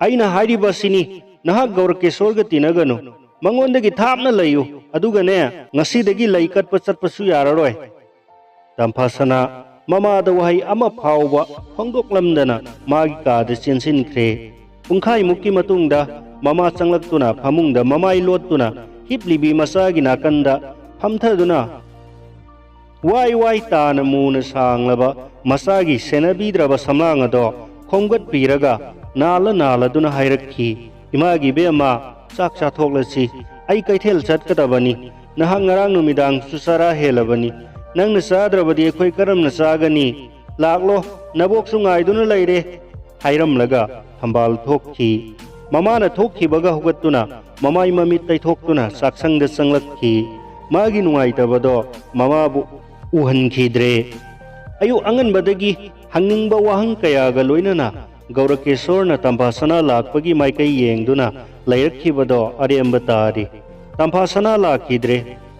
ꯑꯩꯅ ꯍꯥꯏꯔꯤꯕ ꯑꯁꯤꯅꯤ, ꯅꯍꯥꯛ ꯒꯧꯔꯀꯦꯁꯣꯔꯒ ꯇꯤꯟꯅꯒꯅꯨ꯫ ꯃꯉꯣꯟꯗꯒꯤ ꯊꯥꯞꯅ ꯂꯩꯌꯨ꯫ ꯑꯗꯨꯒꯅꯦ, ꯉꯁꯤꯗꯒꯤ ꯂꯩ ꯀꯠꯄ ꯆꯠꯄꯁꯨ ꯌꯥꯔꯔꯣꯏ꯫ ꯇꯝꯐꯥꯁꯅꯥ ꯃꯃꯥꯗ ꯋꯥꯍꯩ ꯑꯃ ꯐꯥꯎꯕ ꯐꯣꯡꯗꯣꯛꯂꯝꯗꯅ ꯃꯥꯒꯤ ꯀꯥꯗ ꯆꯦꯟꯁꯤꯟꯈ꯭ꯔꯦ꯫ ꯄꯨꯡꯈꯥꯏꯃꯨꯛꯀꯤ ꯃꯇꯨꯡꯗ ꯃꯃꯥ ꯆꯪꯂꯛꯇꯨꯅ ꯐꯃꯨꯡꯗ ꯃꯃꯥꯏ ꯂꯣꯠꯇꯨꯅ ꯍꯤꯞꯂꯤꯕꯤ ꯃꯆꯥꯒꯤ ꯅꯥꯀꯟꯗ ꯐꯝꯊꯗꯨꯅ ꯋꯥꯏ ꯋꯥꯏ ꯇꯥꯅ ꯃꯨꯅ ꯁꯥꯡꯂꯕ ꯃꯆꯥꯒꯤ ꯁꯦꯟꯅꯕꯤꯗ꯭ꯔꯕ ꯁꯝꯂꯥꯡ ꯑꯗꯣ ꯈꯣꯝꯒꯠꯄꯤꯔꯒ ꯅꯥꯜꯂ ꯅꯥꯜꯂꯗꯨꯅ ꯍꯥꯏꯔꯛꯈꯤ, "ꯏꯃꯥꯒꯤ ꯏꯕꯦꯝꯃ, ꯆꯥꯛ ꯆꯥꯊꯣꯛꯂꯁꯤ꯫ ꯑꯩ ꯀꯩꯊꯦꯜ ꯆꯠꯀꯗꯕꯅꯤ꯫ ꯅꯍꯥꯛ ꯉꯔꯥꯡ ꯅꯨꯃꯤꯗꯥꯡꯁꯨ ꯆꯔꯥ ꯍꯦꯜꯂꯕꯅꯤ꯫ ꯅꯪꯅ ꯆꯥꯗ꯭ꯔꯕꯗꯤ ꯑꯩꯈꯣꯏ ꯀꯔꯝꯅ ꯆꯥꯒꯅꯤ? ꯂꯥꯛꯂꯣ, ꯅꯕꯣꯛꯁꯨ ꯉꯥꯏꯗꯨꯅ ꯂꯩꯔꯦ," ꯍꯥꯏꯔꯝꯂꯒ ꯊꯝꯕꯥꯜ ꯊꯣꯛꯈꯤ꯫ ꯃꯃꯥꯅ ꯊꯣꯛꯈꯤꯕꯒ ꯍꯧꯒꯠꯇꯨꯅ ꯃꯃꯥꯏ ꯃꯃꯤꯠ ꯇꯩꯊꯣꯛꯇꯨꯅ ꯆꯥꯛꯁꯪꯗ ꯆꯪꯂꯛꯈꯤ꯫ ꯃꯥꯒꯤ ꯅꯨꯡꯉꯥꯏꯇꯕꯗꯣ ꯃꯃꯥꯕꯨ ꯎꯍꯟꯈꯤꯗ꯭ꯔꯦ꯫ ꯑꯌꯨꯛ ꯑꯉꯟꯕꯗꯒꯤ ꯍꯪꯅꯤꯡꯕ ꯋꯥꯍꯪ ꯀꯌꯥꯒ ꯂꯣꯏꯅꯅ ꯒꯧꯔꯀꯦꯁꯣꯔꯅ ꯇꯝꯐꯥꯁꯅꯥ ꯂꯥꯛꯄꯒꯤ ꯃꯥꯏꯀꯩ ꯌꯦꯡꯗꯨꯅ ꯂꯩꯔꯛꯈꯤꯕꯗꯣ ꯑꯔꯦꯝꯕ ꯇꯥꯔꯤ꯫ ꯇꯝꯐꯥꯁꯅꯥ ꯂꯥꯛꯈꯤꯗ꯭ꯔꯦ꯫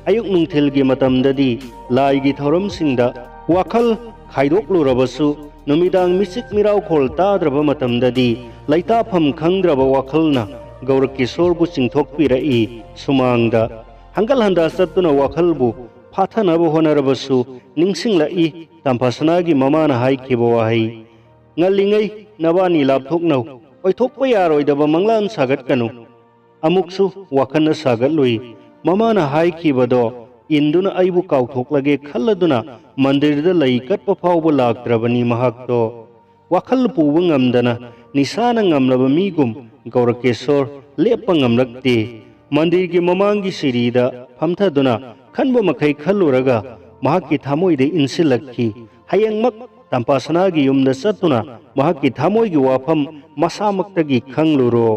ꯑꯌꯨꯛ ꯅꯨꯡꯊꯤꯜꯒꯤ ꯃꯇꯝꯗꯗꯤ ꯂꯥꯏꯒꯤ ꯊꯧꯔꯝꯁꯤꯡꯗ ꯋꯥꯈꯜ ꯈꯥꯏꯗꯣꯛꯂꯨꯔꯕꯁꯨ, ꯅꯨꯃꯤꯗꯥꯡ ꯃꯤꯆꯤꯛ ꯃꯤꯔꯥꯎꯈꯣꯜ ꯇꯥꯗ꯭ꯔꯕ ꯃꯇꯝꯗꯗꯤ ꯂꯩꯇꯥꯐꯝ ꯈꯪꯗ꯭ꯔꯕ ꯋꯥꯈꯜꯅ ꯒꯧꯔꯀꯦꯁꯣꯔꯕꯨ ꯆꯤꯡꯊꯣꯛꯄꯤꯔꯛꯏ꯫ ꯁꯨꯃꯥꯡꯗ ꯍꯪꯒꯠ ꯍꯟꯗ ꯆꯠꯇꯨꯅ ꯋꯥꯈꯜꯕꯨ ꯐꯥꯊꯅꯕ ꯍꯣꯠꯅꯔꯕꯁꯨ ꯅꯤꯡꯁꯤꯡꯂꯛꯏ ꯇꯝꯐꯥꯁꯅꯥꯒꯤ ꯃꯃꯥꯅ ꯍꯥꯏꯈꯤꯕ ꯋꯥꯍꯩ, "ꯉꯜꯂꯤꯉꯩ ꯅꯕꯥꯅꯤ ꯂꯥꯞꯊꯣꯛꯅꯧ, ꯑꯣꯏꯊꯣꯛꯄ ꯌꯥꯔꯣꯏꯗꯕ ꯃꯪꯂꯥꯟ ꯁꯥꯒꯠꯀꯅꯨ"꯫ ꯑꯃꯨꯛꯁꯨ ꯋꯥꯈꯜꯅ ꯁꯥꯒꯠꯂꯨꯏ꯫ ꯃꯃꯥꯅ ꯍꯥꯏꯈꯤꯕꯗꯣ ꯏꯟꯗꯨꯅ ꯑꯩꯕꯨ ꯀꯥꯎꯊꯣꯛꯂꯒꯦ ꯈꯜꯂꯗꯨꯅ ꯃꯟꯗꯤꯔꯗ ꯂꯩ ꯀꯠꯄ ꯐꯥꯎꯕ ꯂꯥꯛꯇ꯭ꯔꯕꯅꯤ ꯃꯍꯥꯛꯇꯣ꯫ ꯋꯥꯈꯜ ꯄꯨꯕ ꯉꯝꯗꯅ ꯅꯤꯁꯥꯅ ꯉꯝꯂꯕ ꯃꯤꯒꯨꯝ ꯒꯧꯔꯀꯦꯁꯣꯔ ꯂꯦꯞꯄ ꯉꯝꯂꯛꯇꯦ꯫ ꯃꯟꯗꯤꯔꯒꯤ ꯃꯃꯥꯡꯒꯤ ꯁꯤꯔꯤꯗ ꯐꯝꯊꯗꯨꯅ ꯈꯟꯕ ꯃꯈꯩ ꯈꯜꯂꯨꯔꯒ ꯃꯍꯥꯛꯀꯤ ꯊꯃꯣꯏꯗ ꯏꯟꯁꯤꯜꯂꯛꯈꯤ, "ꯍꯌꯦꯡꯃꯛ ꯇꯝꯄꯥꯁꯅꯥꯒꯤ ꯌꯨꯝꯗ ꯆꯠꯇꯨꯅ ꯃꯍꯥꯛꯀꯤ ꯊꯃꯣꯏꯒꯤ ꯋꯥꯐꯝ ꯃꯁꯥꯃꯛꯇꯒꯤ ꯈꯪꯂꯨꯔꯣ"꯫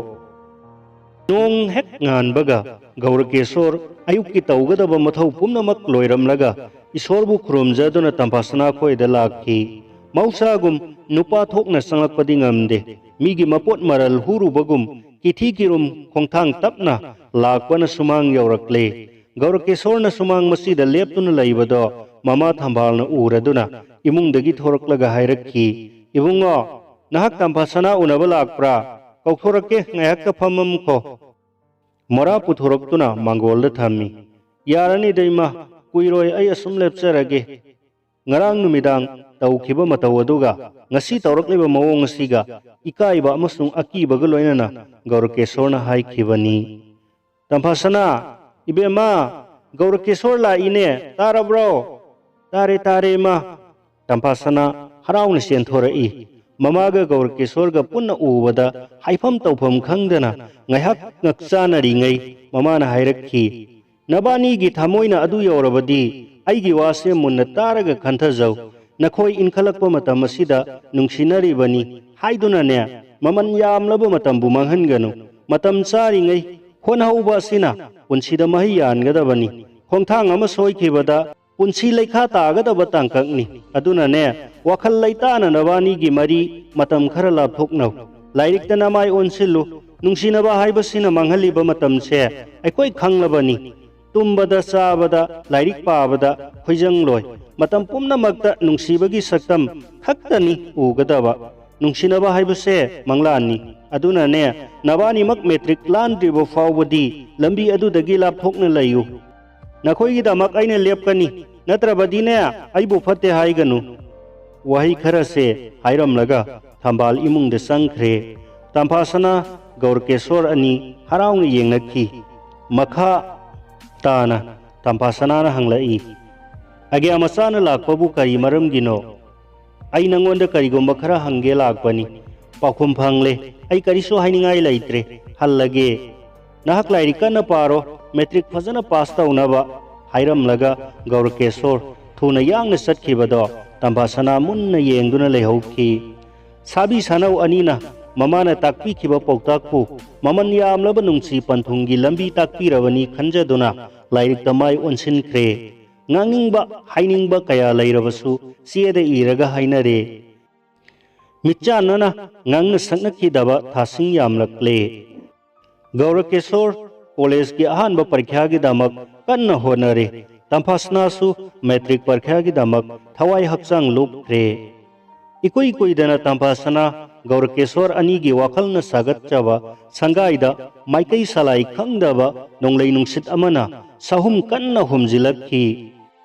ꯅꯣꯡ ꯍꯦꯛ ꯉꯥꯟꯕꯒ ꯒꯧꯔꯀꯦꯁꯣꯔ ꯑꯌꯨꯛꯀꯤ ꯇꯧꯒꯗꯕ ꯃꯊꯧ ꯄꯨꯝꯅꯃꯛ ꯂꯣꯏꯔꯝꯂꯒ ꯏꯁꯣꯔꯕꯨ ꯈꯨꯔꯨꯝꯖꯗꯨꯅ ꯇꯝꯐꯥꯁꯅꯥ ꯈꯣꯏꯗ ꯂꯥꯛꯈꯤ꯫ ꯃꯍꯧꯁꯥꯒꯨꯝ ꯅꯨꯄꯥ ꯊꯣꯛꯅ ꯆꯪꯂꯛꯄꯗꯤ ꯉꯝꯗꯦ꯫ ꯃꯤꯒꯤ ꯃꯄꯣꯠ ꯃꯔꯜ ꯍꯨꯔꯨꯕꯒꯨꯝ ꯀꯤꯊꯤ ꯀꯤꯔꯨꯝ ꯈꯣꯡꯊꯥꯡ ꯇꯞꯅ ꯂꯥꯛꯄꯅ ꯁꯨꯃꯥꯡ ꯌꯧꯔꯛꯂꯦ꯫ ꯒꯧꯔꯀꯦꯁꯣꯔꯅ ꯁꯨꯃꯥꯡ ꯃꯁꯤꯗ ꯂꯦꯞꯇꯨꯅ ꯂꯩꯕꯗꯣ ꯃꯃꯥ ꯊꯝꯕꯥꯜꯅ ꯎꯔꯗꯨꯅ ꯏꯃꯨꯡꯗꯒꯤ ꯊꯣꯔꯛꯂꯒ ꯍꯥꯏꯔꯛꯈꯤ, "ꯏꯕꯨꯡꯉꯣ, ꯅꯍꯥꯛ ꯇꯝꯐꯥꯁꯅꯥ ꯎꯅꯕ ꯂꯥꯛꯄ꯭ꯔꯥ? ꯀꯧꯊꯣꯔꯛꯀꯦ, ꯉꯥꯏꯍꯥꯛꯇ ꯐꯝꯃꯝꯈꯣ꯫" ꯃꯣꯔꯥ ꯄꯨꯊꯣꯔꯛꯇꯨꯅ ꯃꯥꯡꯒꯣꯜꯗ ꯊꯝꯃꯤ꯫ "ꯌꯥꯔꯅꯤꯗ ꯏꯃꯥ, ꯀꯨꯏꯔꯣꯏ ꯑꯩ ꯑꯁꯨꯝ ꯂꯦꯞꯆꯔꯒꯦ꯫ ꯉꯔꯥꯡ ꯅꯨꯃꯤꯗꯥꯡ ꯇꯧꯈꯤꯕ ꯃꯇꯧ ꯑꯗꯨꯒ ꯉꯁꯤ ꯇꯧꯔꯛꯂꯤꯕ ꯃꯑꯣꯡ ꯑꯁꯤꯒ ꯏꯀꯥꯏꯕ ꯑꯃꯁꯨꯡ ꯑꯀꯤꯕꯒ ꯂꯣꯏꯅꯅ ꯒꯧꯔꯀꯦꯁꯣꯔꯅ ꯍꯥꯏꯈꯤꯕꯅꯤ꯫" "ꯇꯝꯐꯥꯁꯅꯥ, ꯏꯕꯦꯝꯃ, ꯒꯧꯔꯀꯦꯁꯣꯔ ꯂꯥꯛꯏꯅꯦ, ꯇꯥꯔꯕ꯭ꯔꯣ?" "ꯇꯥꯔꯦ, ꯇꯥꯔꯦ, ꯏꯃꯥ꯫" ꯇꯝꯐꯥꯁꯅꯥ ꯍꯔꯥꯎꯅ ꯆꯦꯟꯊꯣꯔꯛꯏ꯫ ꯃꯃꯥꯒ ꯒꯧꯔꯀꯦꯁꯣꯔꯒ ꯄꯨꯟꯅ ꯎꯕꯗ ꯍꯥꯏꯐꯝ ꯇꯧꯐꯝ ꯈꯪꯗꯅ ꯉꯥꯏꯍꯥꯛ ꯉꯛꯆꯥꯅꯔꯤꯉꯩ ꯃꯃꯥꯅ ꯍꯥꯏꯔꯛꯈꯤ, "ꯅꯕꯥꯅꯤꯒꯤ ꯊꯃꯣꯏꯅ ꯑꯗꯨ ꯌꯧꯔꯕꯗꯤ ꯑꯩꯒꯤ ꯋꯥꯁꯦ ꯃꯨꯟꯅ ꯇꯥꯔꯒ ꯈꯟꯊꯖꯧ꯫ ꯅꯈꯣꯏ ꯏꯟꯈꯠꯂꯛꯄ ꯃꯇꯝ ꯑꯁꯤꯗ ꯅꯨꯡꯁꯤꯅꯔꯤꯕꯅꯤ ꯍꯥꯏꯗꯨꯅꯅꯦ, ꯃꯃꯜ ꯌꯥꯝꯂꯕ ꯃꯇꯝꯕꯨ ꯃꯥꯡꯍꯟꯒꯅꯨ꯫ ꯃꯇꯝ ꯆꯥꯔꯤꯉꯩ ꯍꯣꯠꯅꯍꯧꯕ ꯑꯁꯤꯅ ꯄꯨꯟꯁꯤꯗ ꯃꯍꯩ ꯌꯥꯟꯒꯗꯕꯅꯤ꯫ ꯈꯣꯡꯊꯥꯡ ꯑꯃ ꯁꯣꯏꯈꯤꯕꯗ ꯄꯨꯟꯁꯤ ꯂꯩꯈꯥ ꯇꯥꯒꯗꯕ ꯇꯥꯡꯀꯛꯅꯤ꯫ ꯑꯗꯨꯅꯅꯦ, ꯋꯥꯈꯜ ꯂꯩꯇꯥꯅ ꯅꯕꯥꯅꯤꯒꯤ ꯃꯔꯤ ꯃꯇꯝ ꯈꯔ ꯂꯥꯞꯊꯣꯛꯅꯧ꯫ ꯂꯥꯏꯔꯤꯛꯇ ꯅꯃꯥꯏ ꯑꯣꯟꯁꯤꯜꯂꯨ꯫ ꯅꯨꯡꯁꯤꯅꯕ ꯍꯥꯏꯕꯁꯤꯅ ꯃꯥꯡꯍꯜꯂꯤꯕ ꯃꯇꯝꯁꯦ ꯑꯩꯈꯣꯏ ꯈꯪꯂꯕꯅꯤ꯫ ꯇꯨꯝꯕꯗ, ꯆꯥꯕꯗ, ꯂꯥꯏꯔꯤꯛ ꯄꯥꯕꯗ ꯈꯣꯏꯖꯪꯂꯣꯏ꯫ ꯃꯇꯝ ꯄꯨꯝꯅꯃꯛꯇ ꯅꯨꯡꯁꯤꯕꯒꯤ ꯁꯛꯇꯝ ꯈꯛꯇꯅꯤ ꯎꯒꯗꯕ꯫ ꯅꯨꯡꯁꯤꯅꯕ ꯍꯥꯏꯕꯁꯦ ꯃꯪꯂꯥꯟꯅꯤ꯫ ꯑꯗꯨꯅꯅꯦ, ꯅꯕꯥꯅꯤꯃꯛ ꯃꯦꯇ꯭ꯔꯤꯛ ꯂꯥꯟꯗ꯭ꯔꯤꯕ ꯐꯥꯎꯕꯗꯤ ꯂꯝꯕꯤ ꯑꯗꯨꯗꯒꯤ ꯂꯥꯞꯊꯣꯛꯅ ꯂꯩꯌꯨ꯫ ꯅꯈꯣꯏꯒꯤꯗꯃꯛ ꯑꯩꯅ ꯂꯦꯞꯀꯅꯤ, ꯅꯠꯇ꯭ꯔꯕꯗꯤꯅꯦ, ꯑꯩꯕꯨ ꯐꯠꯇꯦ ꯍꯥꯏꯒꯅꯨ꯫" ꯋꯥꯍꯩ ꯈꯔꯁꯦ ꯍꯥꯏꯔꯝꯂꯒ ꯊꯝꯕꯥꯜ ꯏꯃꯨꯡꯗ ꯆꯪꯈ꯭ꯔꯦ꯫ ꯇꯝꯐꯥꯁꯅꯥ, ꯒꯧꯔꯀꯦꯁꯣꯔ ꯑꯅꯤ ꯍꯔꯥꯎꯅ ꯌꯦꯡꯅꯈꯤ꯫ ꯃꯈꯥ ꯇꯥꯅ ꯇꯝꯐꯥꯁꯅꯥꯅ ꯍꯪꯂꯛꯏ, "ꯑꯒ꯭ꯌꯥ ꯃꯆꯥꯅ ꯂꯥꯛꯄꯕꯨ ꯀꯔꯤ ꯃꯔꯝꯒꯤꯅꯣ?" "ꯑꯩ ꯅꯪꯉꯣꯟꯗ ꯀꯔꯤꯒꯨꯝꯕ ꯈꯔ ꯍꯪꯒꯦ ꯂꯥꯛꯄꯅꯤ꯫" "ꯄꯥꯎꯈꯨꯝ ꯐꯪꯂꯦ, ꯑꯩ ꯀꯔꯤꯁꯨ ꯍꯥꯏꯅꯤꯡꯉꯥꯏ ꯂꯩꯇ꯭ꯔꯦ, ꯍꯜꯂꯒꯦ꯫ ꯅꯍꯥꯛ ꯂꯥꯏꯔꯤꯛ ꯀꯟꯅ ꯄꯥꯔꯣ, ꯃꯦꯇ꯭ꯔꯤꯛ ꯐꯖꯅ ꯄꯥꯁ ꯇꯧꯅꯕ꯫" ꯍꯥꯏꯔꯝꯂꯒ ꯒꯧꯔꯀꯦꯁꯣꯔ ꯊꯨꯅ ꯌꯥꯡꯅ ꯆꯠꯈꯤꯕꯗꯣ ꯇꯝꯐꯥꯁꯅꯥ ꯃꯨꯟꯅ ꯌꯦꯡꯗꯨꯅ ꯂꯩꯍꯧꯈꯤ꯫ ꯁꯥꯕꯤ ꯁꯥꯅꯧ ꯑꯅꯤꯅ ꯃꯃꯥꯅ ꯇꯥꯛꯄꯤꯈꯤꯕ ꯄꯥꯎꯇꯥꯛꯄꯨ ꯃꯃꯜ ꯌꯥꯝꯂꯕ ꯅꯨꯡꯁꯤ ꯄꯟꯊꯨꯡꯒꯤ ꯂꯝꯕꯤ ꯇꯥꯛꯄꯤꯔꯕꯅꯤ ꯈꯟꯖꯗꯨꯅ ꯂꯥꯏꯔꯤꯛꯇ ꯃꯥꯏ ꯑꯣꯟꯁꯤꯟꯈ꯭ꯔꯦ꯫ ꯉꯥꯡꯅꯤꯡꯕ, ꯍꯥꯏꯅꯤꯡꯕ ꯀꯌꯥ ꯂꯩꯔꯕꯁꯨ ꯆꯦꯗ ꯏꯔꯒ ꯍꯥꯏꯅꯔꯦ꯫ ꯃꯤꯠꯆꯥꯟꯅꯅ ꯉꯥꯡꯅ ꯁꯛꯅꯈꯤꯗꯕ ꯊꯥꯁꯤꯡ ꯌꯥꯝꯂꯛꯂꯦ꯫ ꯒꯧꯔꯀꯦꯁꯣꯔ ꯀꯣꯂꯦꯖꯀꯤ ꯑꯍꯥꯟꯕ ꯄꯔꯤꯈ꯭ꯌꯥꯒꯤꯗꯃꯛ ꯀꯟꯅ ꯍꯣꯠꯅꯔꯤ꯫ ꯇꯝꯐꯥꯁꯅꯥꯁꯨ ꯃꯦꯇ꯭ꯔꯤꯛ ꯄꯔꯤꯈ꯭ꯌꯥꯒꯤꯗꯃꯛ ꯊꯋꯥꯏ ꯍꯛꯆꯥꯡ ꯂꯨꯞꯈ꯭ꯔꯦ꯫ ꯏꯀꯨꯏ ꯀꯨꯏꯗꯅ ꯇꯝꯐꯥꯁꯅꯥ ꯒꯧꯔꯀꯦꯁꯣꯔ ꯑꯅꯤꯒꯤ ꯋꯥꯈꯜꯅ ꯁꯥꯒꯠꯆꯕ ꯁꯪꯒꯥꯏꯗ ꯃꯥꯏꯀꯩ ꯁꯂꯥꯏ ꯈꯪꯗꯕ ꯅꯣꯡꯂꯩ ꯅꯨꯡꯁꯤꯠ ꯑꯃꯅ ꯁꯍꯨꯝ ꯀꯟꯅ ꯍꯨꯝꯖꯤꯜꯂꯛꯈꯤ꯫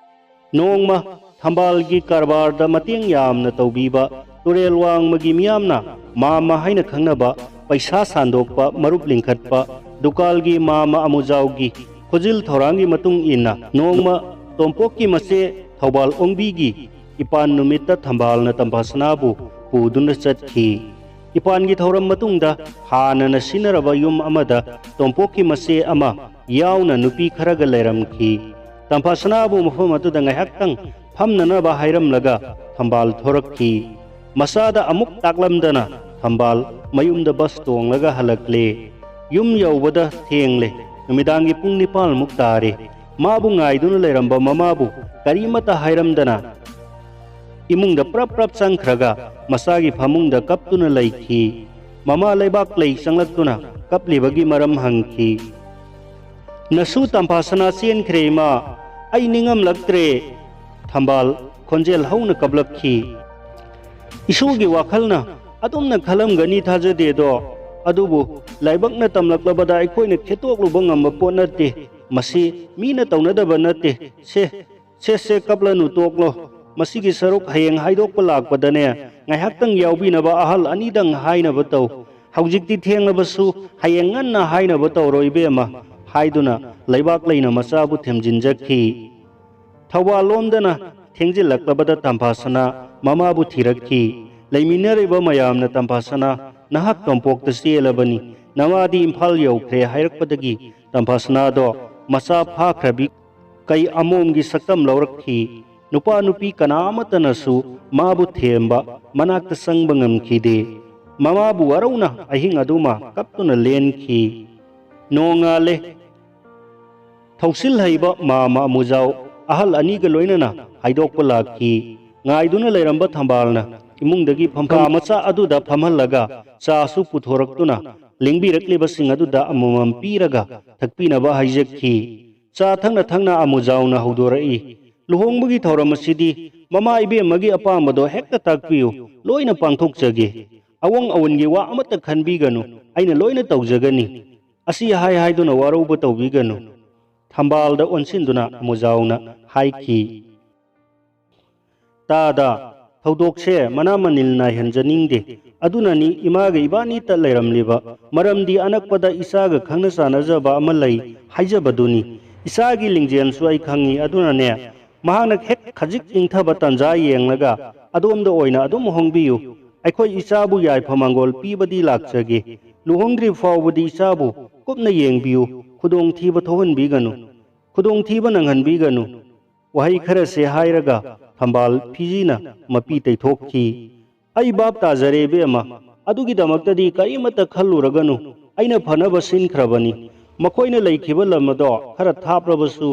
ꯅꯣꯡꯃ ꯊꯝꯕꯥꯜꯒꯤ ꯀꯔꯕꯥꯔꯗ ꯃꯇꯦꯡ ꯌꯥꯝꯅ ꯇꯧꯕꯤꯕ ꯇꯨꯔꯦꯜ ꯋꯥꯡꯃꯒꯤ ꯃꯤꯌꯥꯝꯅ ꯃꯥꯝꯃ ꯍꯥꯏꯅ ꯈꯪꯅꯕ ꯄꯩꯁꯥ ꯁꯥꯟꯗꯣꯛꯄ, ꯃꯔꯨꯞ ꯂꯤꯡꯈꯠꯄ ꯗꯨꯀꯥꯜꯒꯤ ꯃꯥꯝꯃ ꯑꯃꯨꯖꯥꯎꯒꯤ ꯈꯨꯖꯤꯜ ꯊꯧꯔꯥꯡꯒꯤ ꯃꯇꯨꯡ ꯏꯟꯅ ꯅꯣꯡꯃ ꯇꯣꯝꯄꯣꯛꯀꯤ ꯃꯆꯦ ꯊꯧꯕꯥꯜ ꯑꯣꯡꯕꯤꯒꯤ ꯏꯄꯥꯟ ꯅꯨꯃꯤꯠꯇ ꯊꯝꯕꯥꯜꯅ ꯇꯝꯐꯥꯁꯅꯥꯕꯨ ꯄꯨꯗꯨꯅ ꯆꯠꯈꯤ꯫ ꯏꯄꯥꯟꯒꯤ ꯊꯧꯔꯝ ꯃꯇꯨꯡꯗ ꯍꯥꯟꯅꯅ ꯁꯤꯟꯅꯔꯕ ꯌꯨꯝ ꯑꯃꯗ ꯇꯣꯝꯄꯣꯛꯀꯤ ꯃꯆꯦ ꯑꯃ ꯌꯥꯎꯅ ꯅꯨꯄꯤ ꯈꯔꯒ ꯂꯩꯔꯝꯈꯤ꯫ ꯇꯝꯐꯥꯁꯅꯥꯕꯨ ꯃꯐꯝ ꯑꯗꯨꯗ ꯉꯥꯏꯍꯥꯛꯇꯪ ꯐꯝꯅꯅꯕ ꯍꯥꯏꯔꯝꯂꯒ ꯊꯝꯕꯥꯜ ꯊꯣꯔꯛꯈꯤ꯫ ꯃꯆꯥꯗ ꯑꯃꯨꯛ ꯇꯥꯛꯂꯝꯗꯅ ꯊꯝꯕꯥꯜ ꯃꯌꯨꯝꯗ ꯕꯁ ꯇꯣꯡꯂꯒ ꯍꯜꯂꯛꯂꯦ꯫ ꯌꯨꯝ ꯌꯧꯕꯗ ꯊꯦꯡꯂꯦ꯫ ꯅꯨꯃꯤꯗꯥꯡꯒꯤ ꯄꯨꯡ ꯅꯤꯄꯥꯜꯃꯨꯛ ꯇꯥꯔꯦ꯫ ꯃꯥꯕꯨ ꯉꯥꯏꯗꯨꯅ ꯂꯩꯔꯝꯕ ꯃꯃꯥꯕꯨ ꯀꯔꯤꯃꯠꯇ ꯍꯥꯏꯔꯝꯗꯅ ꯏꯃꯨꯡꯗ ꯄ꯭ꯔꯞ ꯄ꯭ꯔꯞ ꯆꯪꯈ꯭ꯔꯒ ꯃꯆꯥꯒꯤ ꯐꯃꯨꯡꯗ ꯀꯞꯇꯨꯅ ꯂꯩꯈꯤ꯫ ꯃꯃꯥ ꯂꯩꯕꯥꯛ ꯂꯩ ꯆꯪꯂꯛꯇꯨꯅ ꯀꯞꯂꯤꯕꯒꯤ ꯃꯔꯝ ꯍꯪꯈꯤ꯫ "ꯅꯁꯨ ꯇꯝꯐꯥꯁꯅꯥ ꯆꯦꯟꯈ꯭ꯔꯦ ꯏꯃꯥ, ꯑꯩ ꯅꯤꯡꯉꯝꯂꯛꯇ꯭ꯔꯦ"꯫ ꯊꯝꯕꯥꯜ ꯈꯣꯟꯖꯦꯜ ꯍꯧꯅ ꯀꯞꯂꯛꯈꯤ꯫ "ꯏꯁꯣꯔꯒꯤ ꯋꯥꯈꯜꯅ ꯑꯗꯨꯝꯅ ꯈꯜꯂꯝꯒꯅꯤ ꯊꯥꯖꯗꯦꯗꯣ, ꯑꯗꯨꯕꯨ ꯂꯥꯏꯕꯛꯅ ꯇꯝꯂꯛꯂꯕꯗ ꯑꯩꯈꯣꯏꯅ ꯈꯦꯠꯇꯣꯛꯂꯨꯕ ꯉꯝꯕ ꯄꯣꯠ ꯅꯠꯇꯦ꯫ ꯃꯁꯤ ꯃꯤꯅ ꯇꯧꯅꯗꯕ ꯅꯠꯇꯦ꯫ ꯁꯦ, ꯁꯦ, ꯁꯦ, ꯀꯞꯂꯅꯨ, ꯇꯣꯛꯂꯣ꯫ ꯃꯁꯤꯒꯤ ꯁꯔꯨꯛ ꯍꯌꯦꯡ ꯍꯥꯏꯗꯣꯛꯄ ꯂꯥꯛꯄꯗꯅꯦ, ꯉꯥꯏꯍꯥꯛꯇꯪ ꯌꯥꯎꯕꯤꯅꯕ ꯑꯍꯜ ꯑꯅꯤꯗꯪ ꯍꯥꯏꯅꯕ ꯇꯧ꯫ ꯍꯧꯖꯤꯛꯇꯤ ꯊꯦꯡꯂꯕꯁꯨ ꯍꯌꯦꯡ ꯉꯟꯅ ꯍꯥꯏꯅꯕ ꯇꯧꯔꯣ ꯏꯕꯦꯝꯃ", ꯍꯥꯏꯗꯨꯅ ꯂꯩꯕꯥꯛ ꯂꯩꯅ ꯃꯆꯥꯕꯨ ꯊꯦꯝꯖꯤꯟꯖꯈꯤ꯫ ꯊꯧꯕꯥꯜ ꯂꯣꯝꯗꯅ ꯊꯦꯡꯖꯤꯜꯂꯛꯂꯕꯗ ꯇꯝꯐꯥꯁꯅꯥ ꯃꯃꯥꯕꯨ ꯊꯤꯔꯛꯈꯤ꯫ ꯂꯩꯃꯤꯟꯅꯔꯤꯕ ꯃꯌꯥꯝꯅ ꯇꯝꯐꯥꯁꯅꯥ, "ꯅꯍꯥꯛ ꯇꯣꯝꯄꯣꯛꯇ ꯆꯦꯜꯂꯕꯅꯤ, ꯅꯃꯥꯗꯤ ꯏꯝꯐꯥꯜ ꯌꯧꯈ꯭ꯔꯦ" ꯍꯥꯏꯔꯛꯄꯗꯒꯤ ꯇꯝꯐꯥꯁꯅꯥꯗꯣ ꯃꯆꯥ ꯐꯥꯈ꯭ꯔꯕꯤ ꯀꯩ ꯑꯃꯣꯝꯒꯤ ꯁꯛꯇꯝ ꯂꯧꯔꯛꯈꯤ꯫ ꯅꯨꯄꯥ ꯅꯨꯄꯤ ꯀꯅꯥ ꯑꯃꯠꯇꯅꯁꯨ ꯃꯥꯕꯨ ꯊꯦꯝꯕ, ꯃꯅꯥꯛꯇ ꯆꯪꯕ ꯉꯝꯈꯤꯗꯦ꯫ ꯃꯃꯥꯕꯨ ꯋꯥꯔꯧꯅ ꯑꯍꯤꯡ ꯑꯗꯨꯃ ꯀꯞꯇꯨꯅ ꯂꯦꯟꯈꯤ꯫ ꯅꯣꯡꯉꯥꯜꯂꯦ꯫ ꯊꯧꯁꯤꯜ ꯍꯩꯕ ꯃꯥꯃ ꯑꯃꯨꯖꯥꯎ ꯑꯍꯜ ꯑꯅꯤꯒ ꯂꯣꯏꯅꯅ ꯍꯥꯏꯗꯣꯛꯄ ꯂꯥꯛꯈꯤ꯫ ꯉꯥꯏꯗꯨꯅ ꯂꯩꯔꯝꯕ ꯊꯝꯕꯥꯜꯅ ꯏꯃꯨꯡꯗꯒꯤ ꯐꯝꯐꯝ ꯃꯆꯥ ꯑꯗꯨꯗ ꯐꯝꯍꯜꯂꯒ ꯆꯥꯁꯨ ꯄꯨꯊꯣꯔꯛꯇꯨꯅ ꯂꯦꯡꯕꯤꯔꯛꯂꯤꯕꯁꯤꯡ ꯑꯗꯨꯗ ꯑꯃꯃꯝ ꯄꯤꯔꯒ ꯊꯛꯄꯤꯅꯕ ꯍꯥꯏꯖꯈꯤ꯫ ꯆꯥ ꯊꯛꯅ ꯊꯛꯅ ꯑꯃꯨꯖꯥꯎꯅ ꯍꯧꯗꯣꯔꯛꯏ, "ꯂꯨꯍꯣꯡꯕꯒꯤ ꯊꯧꯔꯝ ꯑꯁꯤꯗꯤ ꯃꯃꯥ ꯏꯕꯦꯝꯃꯒꯤ ꯑꯄꯥꯝꯕꯗꯣ ꯍꯦꯛꯇ ꯇꯥꯛꯄꯤꯌꯨ, ꯂꯣꯏꯅ ꯄꯥꯡꯊꯣꯛꯆꯒꯦ꯫ ꯑꯋꯣꯡ ꯑꯋꯨꯟꯒꯤ ꯋꯥ ꯑꯃꯠꯇ ꯈꯟꯕꯤꯒꯅꯨ, ꯑꯩꯅ ꯂꯣꯏꯅ ꯇꯧꯖꯒꯅꯤ꯫ ꯑꯁꯤ ꯍꯥꯏ ꯍꯥꯏꯗꯨꯅ ꯋꯥꯔꯧꯕ ꯇꯧꯕꯤꯒꯅꯨ꯫" ꯊꯝꯕꯥꯜꯗ ꯑꯣꯟꯁꯤꯟꯗꯨꯅ ꯑꯃꯨꯖꯥꯎꯅ ꯍꯥꯏꯈꯤ꯫ "ꯇꯥꯗ, ꯊꯧꯗꯣꯛꯁꯦ ꯃꯅꯥ ꯃꯅꯤꯜ ꯅꯥꯏꯍꯟꯖꯅꯤꯡꯗꯦ꯫ ꯑꯗꯨꯅꯅꯤ ꯏꯃꯥꯒ ꯏꯕꯥꯅꯤꯇ ꯂꯩꯔꯝꯂꯤꯕ꯫ ꯃꯔꯝꯗꯤ ꯑꯅꯛꯄꯗ ꯏꯆꯥꯒ ꯈꯪꯅ ꯆꯥꯟꯅꯖꯕ ꯑꯃ ꯂꯩ ꯍꯥꯏꯖꯕꯗꯨꯅꯤ꯫ ꯏꯆꯥꯒꯤ ꯂꯤꯡꯖꯦꯜꯁꯨ ꯑꯩ ꯈꯪꯉꯤ꯫ ꯑꯗꯨꯅꯅꯦ, ꯃꯍꯥꯛꯅ ꯍꯦꯛ ꯈꯖꯤꯛ ꯏꯪꯊꯕ ꯇꯥꯟꯖꯥ ꯌꯦꯡꯂꯒ ꯑꯗꯣꯝꯗ ꯑꯣꯏꯅ ꯑꯗꯨꯝ ꯍꯣꯡꯕꯤꯌꯨ꯫ ꯑꯩꯈꯣꯏ ꯏꯆꯥꯕꯨ ꯌꯥꯏꯐ ꯃꯪꯒꯣꯜ ꯄꯤꯕꯗꯤ ꯂꯥꯛꯆꯒꯦ꯫ ꯂꯨꯍꯣꯡꯗ꯭ꯔꯤ ꯐꯥꯎꯕꯗꯤ ꯏꯆꯥꯕꯨ ꯀꯨꯞꯅ ꯌꯦꯡꯕꯤꯌꯨ꯫ ꯈꯨꯗꯣꯡꯊꯤꯕ ꯊꯣꯛꯍꯟꯕꯤꯒꯅꯨ꯫ ꯈꯨꯗꯣꯡꯊꯤꯕ ꯅꯪꯍꯟꯕꯤꯒꯅꯨ꯫" ꯋꯥꯍꯩ ꯈꯔꯁꯦ ꯍꯥꯏꯔꯒ ꯊꯝꯕꯥꯜ ꯐꯤꯖꯤꯅ ꯃꯄꯤ ꯇꯩꯊꯣꯛꯈꯤ꯫ "ꯑꯩ ꯚꯥꯞ ꯇꯥꯖꯔꯦ ꯏꯕꯦꯝꯃ, ꯑꯗꯨꯒꯤꯗꯃꯛꯇꯗꯤ ꯀꯔꯤꯃꯠꯇ ꯈꯜꯂꯨꯔꯒꯅꯨ, ꯑꯩꯅ ꯐꯅꯕ ꯁꯤꯟꯈ꯭ꯔꯕꯅꯤ꯫ ꯃꯈꯣꯏꯅ ꯂꯩꯈꯤꯕ ꯂꯝ ꯑꯗꯣ ꯈꯔ ꯊꯥꯞꯂꯕꯁꯨ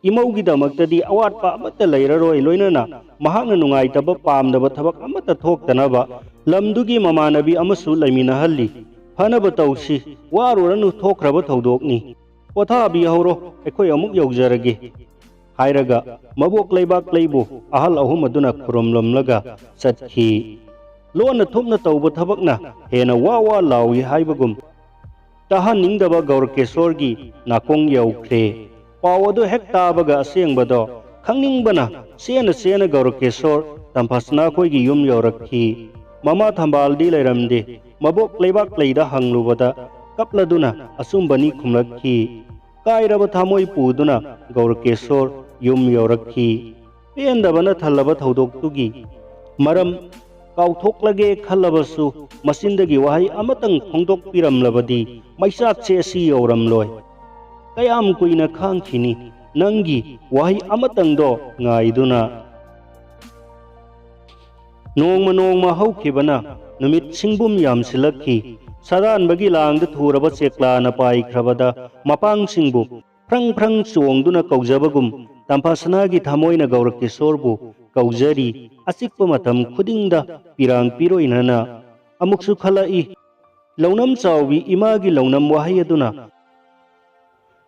ꯏꯃꯧꯒꯤꯗꯃꯛꯇꯗꯤ ꯑꯋꯥꯠꯄ ꯑꯃꯠꯇ ꯂꯩꯔꯔꯣꯏ, ꯂꯣꯏꯅꯅ ꯃꯍꯥꯛꯅ ꯅꯨꯡꯉꯥꯏꯇꯕ ꯄꯥꯝꯗꯕ ꯊꯕꯛ ꯑꯃꯠꯇ ꯊꯣꯛꯇꯅꯕ ꯂꯝꯗꯨꯒꯤ ꯃꯃꯥꯟꯅꯕꯤ ꯑꯃꯁꯨ ꯂꯩꯃꯤꯟꯅꯍꯜꯂꯤ꯫ ꯐꯅꯕ ꯇꯧꯁꯤ, ꯋꯥꯔꯨꯔꯅꯨ, ꯊꯣꯛꯈ꯭ꯔꯕ ꯊꯧꯗꯣꯛꯅꯤ꯫ ꯄꯣꯊꯥꯕꯤꯍꯧꯔꯣ, ꯑꯩꯈꯣꯏ ꯑꯃꯨꯛ ꯌꯧꯖꯔꯒꯦ" ꯍꯥꯏꯔꯒ ꯃꯕꯣꯛ ꯂꯩꯕꯥꯛ ꯂꯩꯕꯨ ꯑꯍꯜ ꯑꯍꯨꯝ ꯑꯗꯨꯅ ꯈꯨꯔꯨꯝꯂꯝꯂꯒ ꯆꯠꯈꯤ꯫ ꯂꯣꯟꯅ ꯊꯨꯞꯅ ꯇꯧꯕ ꯊꯕꯛꯅ ꯍꯦꯟꯅ ꯋꯥ ꯋꯥ ꯂꯥꯎꯏ ꯍꯥꯏꯕꯒꯨꯝ, ꯇꯥꯍꯟꯅꯤꯡꯗꯕ ꯒꯧꯔꯀꯦꯁꯣꯔꯒꯤ ꯅꯥꯀꯣꯡ ꯌꯧꯈ꯭ꯔꯦ꯫ ꯄꯥꯎ ꯑꯗꯨ ꯍꯦꯛ ꯇꯥꯕꯒ ꯑꯁꯦꯡꯕꯗꯣ ꯈꯪꯅꯤꯡꯕꯅ ꯆꯦꯅ ꯆꯦꯅ ꯒꯧꯔꯀꯦꯁꯣꯔ ꯇꯝꯐꯥꯁꯅꯥ ꯈꯣꯏꯒꯤ ꯌꯨꯝ ꯌꯧꯔꯛꯈꯤ꯫ ꯃꯃꯥ ꯊꯝꯕꯥꯜꯗꯤ ꯂꯩꯔꯝꯗꯦ꯫ ꯃꯕꯣꯛ ꯂꯩꯕꯥꯛ ꯂꯩꯗ ꯍꯪꯂꯨꯕꯗ ꯀꯞꯂꯗꯨꯅ ꯑꯆꯨꯝꯕꯅꯤ ꯈꯨꯝꯂꯛꯈꯤ꯫ ꯀꯥꯏꯔꯕ ꯊꯃꯣꯏ ꯄꯨꯗꯨꯅ ꯒꯧꯔꯀꯦꯁꯣꯔ ꯌꯨꯝ ꯌꯧꯔꯛꯈꯤ꯫ ꯄꯦꯟꯗꯕꯅ ꯊꯜꯂꯕ ꯊꯧꯗꯣꯛꯇꯨꯒꯤ ꯃꯔꯝ ꯀꯥꯎꯊꯣꯛꯂꯒꯦ ꯈꯜꯂꯕꯁꯨ ꯃꯆꯤꯟꯗꯒꯤ ꯋꯥꯍꯩ ꯑꯃꯇꯪ ꯐꯣꯡꯗꯣꯛꯄꯤꯔꯝꯂꯕꯗꯤ ꯃꯩꯆꯥꯛꯁꯦ ꯑꯁꯤ ꯌꯧꯔꯝꯂꯣꯏ꯫ ꯀꯌꯥꯝ ꯀꯨꯏꯅ ꯈꯥꯡꯈꯤꯅꯤ ꯅꯪꯒꯤ ꯋꯥꯍꯩ ꯑꯃꯇꯪꯗꯣ ꯉꯥꯏꯗꯨꯅ? ꯅꯣꯡꯃ ꯅꯣꯡꯃ ꯍꯧꯈꯤꯕꯅ ꯅꯨꯃꯤꯠ ꯁꯤꯡꯕꯨꯝ ꯌꯥꯝꯁꯤꯜꯂꯛꯈꯤ꯫ ꯁꯥꯗꯥꯟꯕꯒꯤ ꯂꯥꯡꯗ ꯊꯨꯔꯕ ꯆꯦꯛꯂꯥꯅ ꯄꯥꯏꯈ꯭ꯔꯕꯗ ꯃꯄꯥꯡꯁꯤꯡꯕꯨ ꯐ꯭ꯔꯪ ꯐ꯭ꯔꯪ ꯆꯣꯡꯗꯨꯅ ꯀꯧꯖꯕꯒꯨꯝ ꯇꯝꯐꯥꯁꯅꯥꯒꯤ ꯊꯃꯣꯏꯅ ꯒꯧꯔꯀꯦꯁꯣꯔꯕꯨ ꯀꯧꯖꯔꯤ꯫ ꯑꯆꯤꯛꯄ ꯃꯇꯝ ꯈꯨꯗꯤꯡꯗ ꯄꯤꯔꯥꯡ ꯄꯤꯔꯣꯏꯅꯅ꯫ ꯑꯃꯨꯛꯁꯨ ꯈꯜꯂꯛꯏ, ꯂꯧꯅꯝ ꯆꯥꯎꯕꯤ ꯏꯃꯥꯒꯤ ꯂꯧꯅꯝ ꯋꯥꯍꯩ ꯑꯗꯨꯅ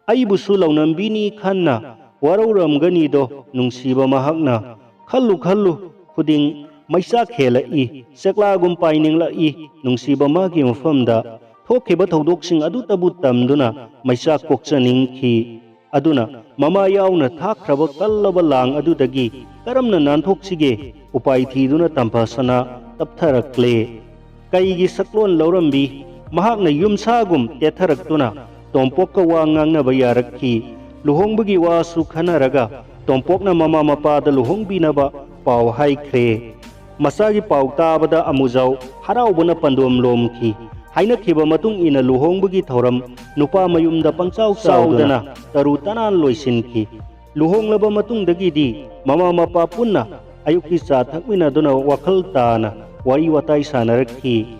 ꯑꯩꯕꯨꯁꯨ ꯂꯧꯅꯝꯕꯤꯅꯤ ꯈꯟꯅ ꯋꯥꯔꯧꯔꯝꯒꯅꯤꯗꯣ ꯅꯨꯡꯁꯤꯕ ꯃꯍꯥꯛꯅ꯫ ꯈꯜꯂꯨ ꯈꯜꯂꯨ ꯈꯨꯗꯤꯡ ꯃꯩꯆꯥꯛ ꯍꯦꯜꯂꯛꯏ, ꯆꯦꯛꯂꯥꯒꯨꯝ ꯄꯥꯏꯅꯤꯡꯂꯛꯏ꯫ ꯅꯨꯡꯁꯤꯕ ꯃꯥꯒꯤ ꯃꯐꯝꯗ ꯊꯣꯛꯈꯤꯕ ꯊꯧꯗꯣꯛꯁꯤꯡ ꯑꯗꯨꯇꯕꯨ ꯇꯝꯗꯨꯅ ꯃꯩꯆꯥꯛ ꯀꯣꯛꯆꯅꯤꯡꯈꯤ꯫ ꯑꯗꯨꯅ ꯃꯃꯥ ꯌꯥꯎꯅ ꯊꯥꯈ꯭ꯔꯕ ꯀꯜꯂꯕ ꯂꯥꯡ ꯑꯗꯨꯗꯒꯤ ꯀꯔꯝꯅ ꯅꯥꯟꯊꯣꯛꯁꯤꯒꯦ? ꯎꯄꯥꯏ ꯊꯤꯗꯨꯅ ꯇꯝꯐꯥꯁꯅꯥ ꯇꯞꯊꯔꯛꯂꯦ꯫ ꯀꯩꯒꯤ ꯁꯛꯂꯣꯟ ꯂꯧꯔꯝꯕꯤ? ꯃꯍꯥꯛꯅ ꯌꯨꯝꯁꯥꯒꯨꯝ ꯇꯦꯠꯊꯔꯛꯇꯨꯅ ꯇꯣꯝꯄꯣꯛꯀ ꯋꯥ ꯉꯥꯡꯅꯕ ꯌꯥꯔꯛꯈꯤ꯫ ꯂꯨꯍꯣꯡꯕꯒꯤ ꯋꯥꯁꯨ ꯈꯟꯅꯔꯒ ꯇꯣꯝꯄꯣꯛꯅ ꯃꯃꯥ ꯃꯄꯥꯗ ꯂꯨꯍꯣꯡꯕꯤꯅꯕ ꯄꯥꯎ ꯍꯥꯏꯈ꯭ꯔꯦ꯫ ꯃꯆꯥꯒꯤ ꯄꯥꯎ ꯇꯥꯕꯗ ꯑꯃꯨꯖꯥꯎ ꯍꯔꯥꯎꯕꯅ ꯄꯟꯗꯣꯝ ꯂꯣꯝꯈꯤ꯫ ꯍꯥꯏꯅꯈꯤꯕ ꯃꯇꯨꯡ ꯏꯟꯅ ꯂꯨꯍꯣꯡꯕꯒꯤ ꯊꯧꯔꯝ ꯅꯨꯄꯥ ꯃꯌꯨꯝꯗ ꯄꯪꯆꯥꯎ ꯆꯥꯎꯗꯅ ꯇꯔꯨ ꯇꯅꯥꯟ ꯂꯣꯏꯁꯤꯟꯈꯤ꯫ ꯂꯨꯍꯣꯡꯂꯕ ꯃꯇꯨꯡꯗꯒꯤꯗꯤ ꯃꯃꯥ ꯃꯄꯥ ꯄꯨꯟꯅ ꯑꯌꯨꯛꯀꯤ ꯆꯥ ꯊꯛꯃꯤꯟꯅꯗꯨꯅ ꯋꯥꯈꯜ ꯇꯥꯅ ꯋꯥꯔꯤ ꯋꯥꯇꯥꯏ ꯁꯥꯟꯅꯔꯛꯈꯤ꯫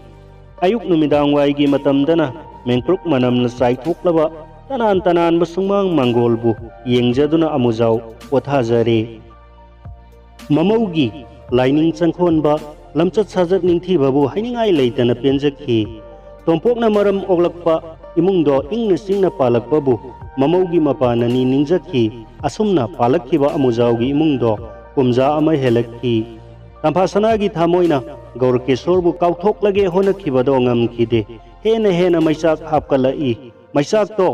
ꯑꯌꯨꯛ ꯅꯨꯃꯤꯗꯥꯡ ꯋꯥꯏꯒꯤ ꯃꯇꯝꯗꯅ ꯃꯦꯡꯀ꯭ꯔꯨꯛ ꯃꯅꯝꯅ ꯆꯥꯏꯊꯣꯛꯂꯕ ꯇꯅꯥꯟ ꯇꯅꯥꯟꯕ ꯁꯨꯃꯥꯡ ꯃꯥꯡꯒꯣꯜꯕꯨ ꯌꯦꯡꯖꯗꯨꯅ ꯑꯃꯨꯖꯥꯎ ꯄꯣꯊꯥꯖꯔꯦ꯫ ꯃꯃꯧꯒꯤ ꯂꯥꯏꯅꯤꯡ ꯆꯪꯈꯣꯟꯕ, ꯂꯝꯆꯠ ꯁꯥꯖꯠ ꯅꯤꯡꯊꯤꯕꯕꯨ ꯍꯥꯏꯅꯤꯡꯉꯥꯏ ꯂꯩꯇꯅ ꯄꯦꯟꯖꯈꯤ꯫ ꯇꯣꯝꯄꯣꯛꯅ ꯃꯔꯝ ꯑꯣꯛꯂꯛꯄ ꯏꯃꯨꯡꯗꯣ ꯏꯪꯅ ꯆꯤꯡꯅ ꯄꯥꯜꯂꯛꯄꯕꯨ ꯃꯃꯧꯒꯤ ꯃꯄꯥꯟꯅꯅꯤ ꯅꯤꯡꯖꯈꯤ꯫ ꯑꯁꯨꯝꯅ ꯄꯥꯜꯂꯛꯈꯤꯕ ꯑꯃꯨꯖꯥꯎꯒꯤ ꯏꯃꯨꯡꯗꯣ ꯀꯨꯝꯖꯥ ꯑꯃ ꯍꯦꯜꯂꯛꯈꯤ꯫ ꯇꯝꯐꯥꯁꯅꯥꯒꯤ ꯊꯃꯣꯏꯅ ꯒꯧꯔꯀꯦꯁꯣꯔꯕꯨ ꯀꯥꯎꯊꯣꯛꯂꯒꯦ ꯍꯣꯠꯅꯈꯤꯕꯗꯣ ꯉꯝꯈꯤꯗꯦ꯫ ꯍꯦꯟꯅ ꯍꯦꯟꯅ ꯃꯩꯆꯥꯛ ꯍꯥꯞꯀꯠꯂꯛꯏ꯫ ꯃꯩꯆꯥꯛꯇꯣ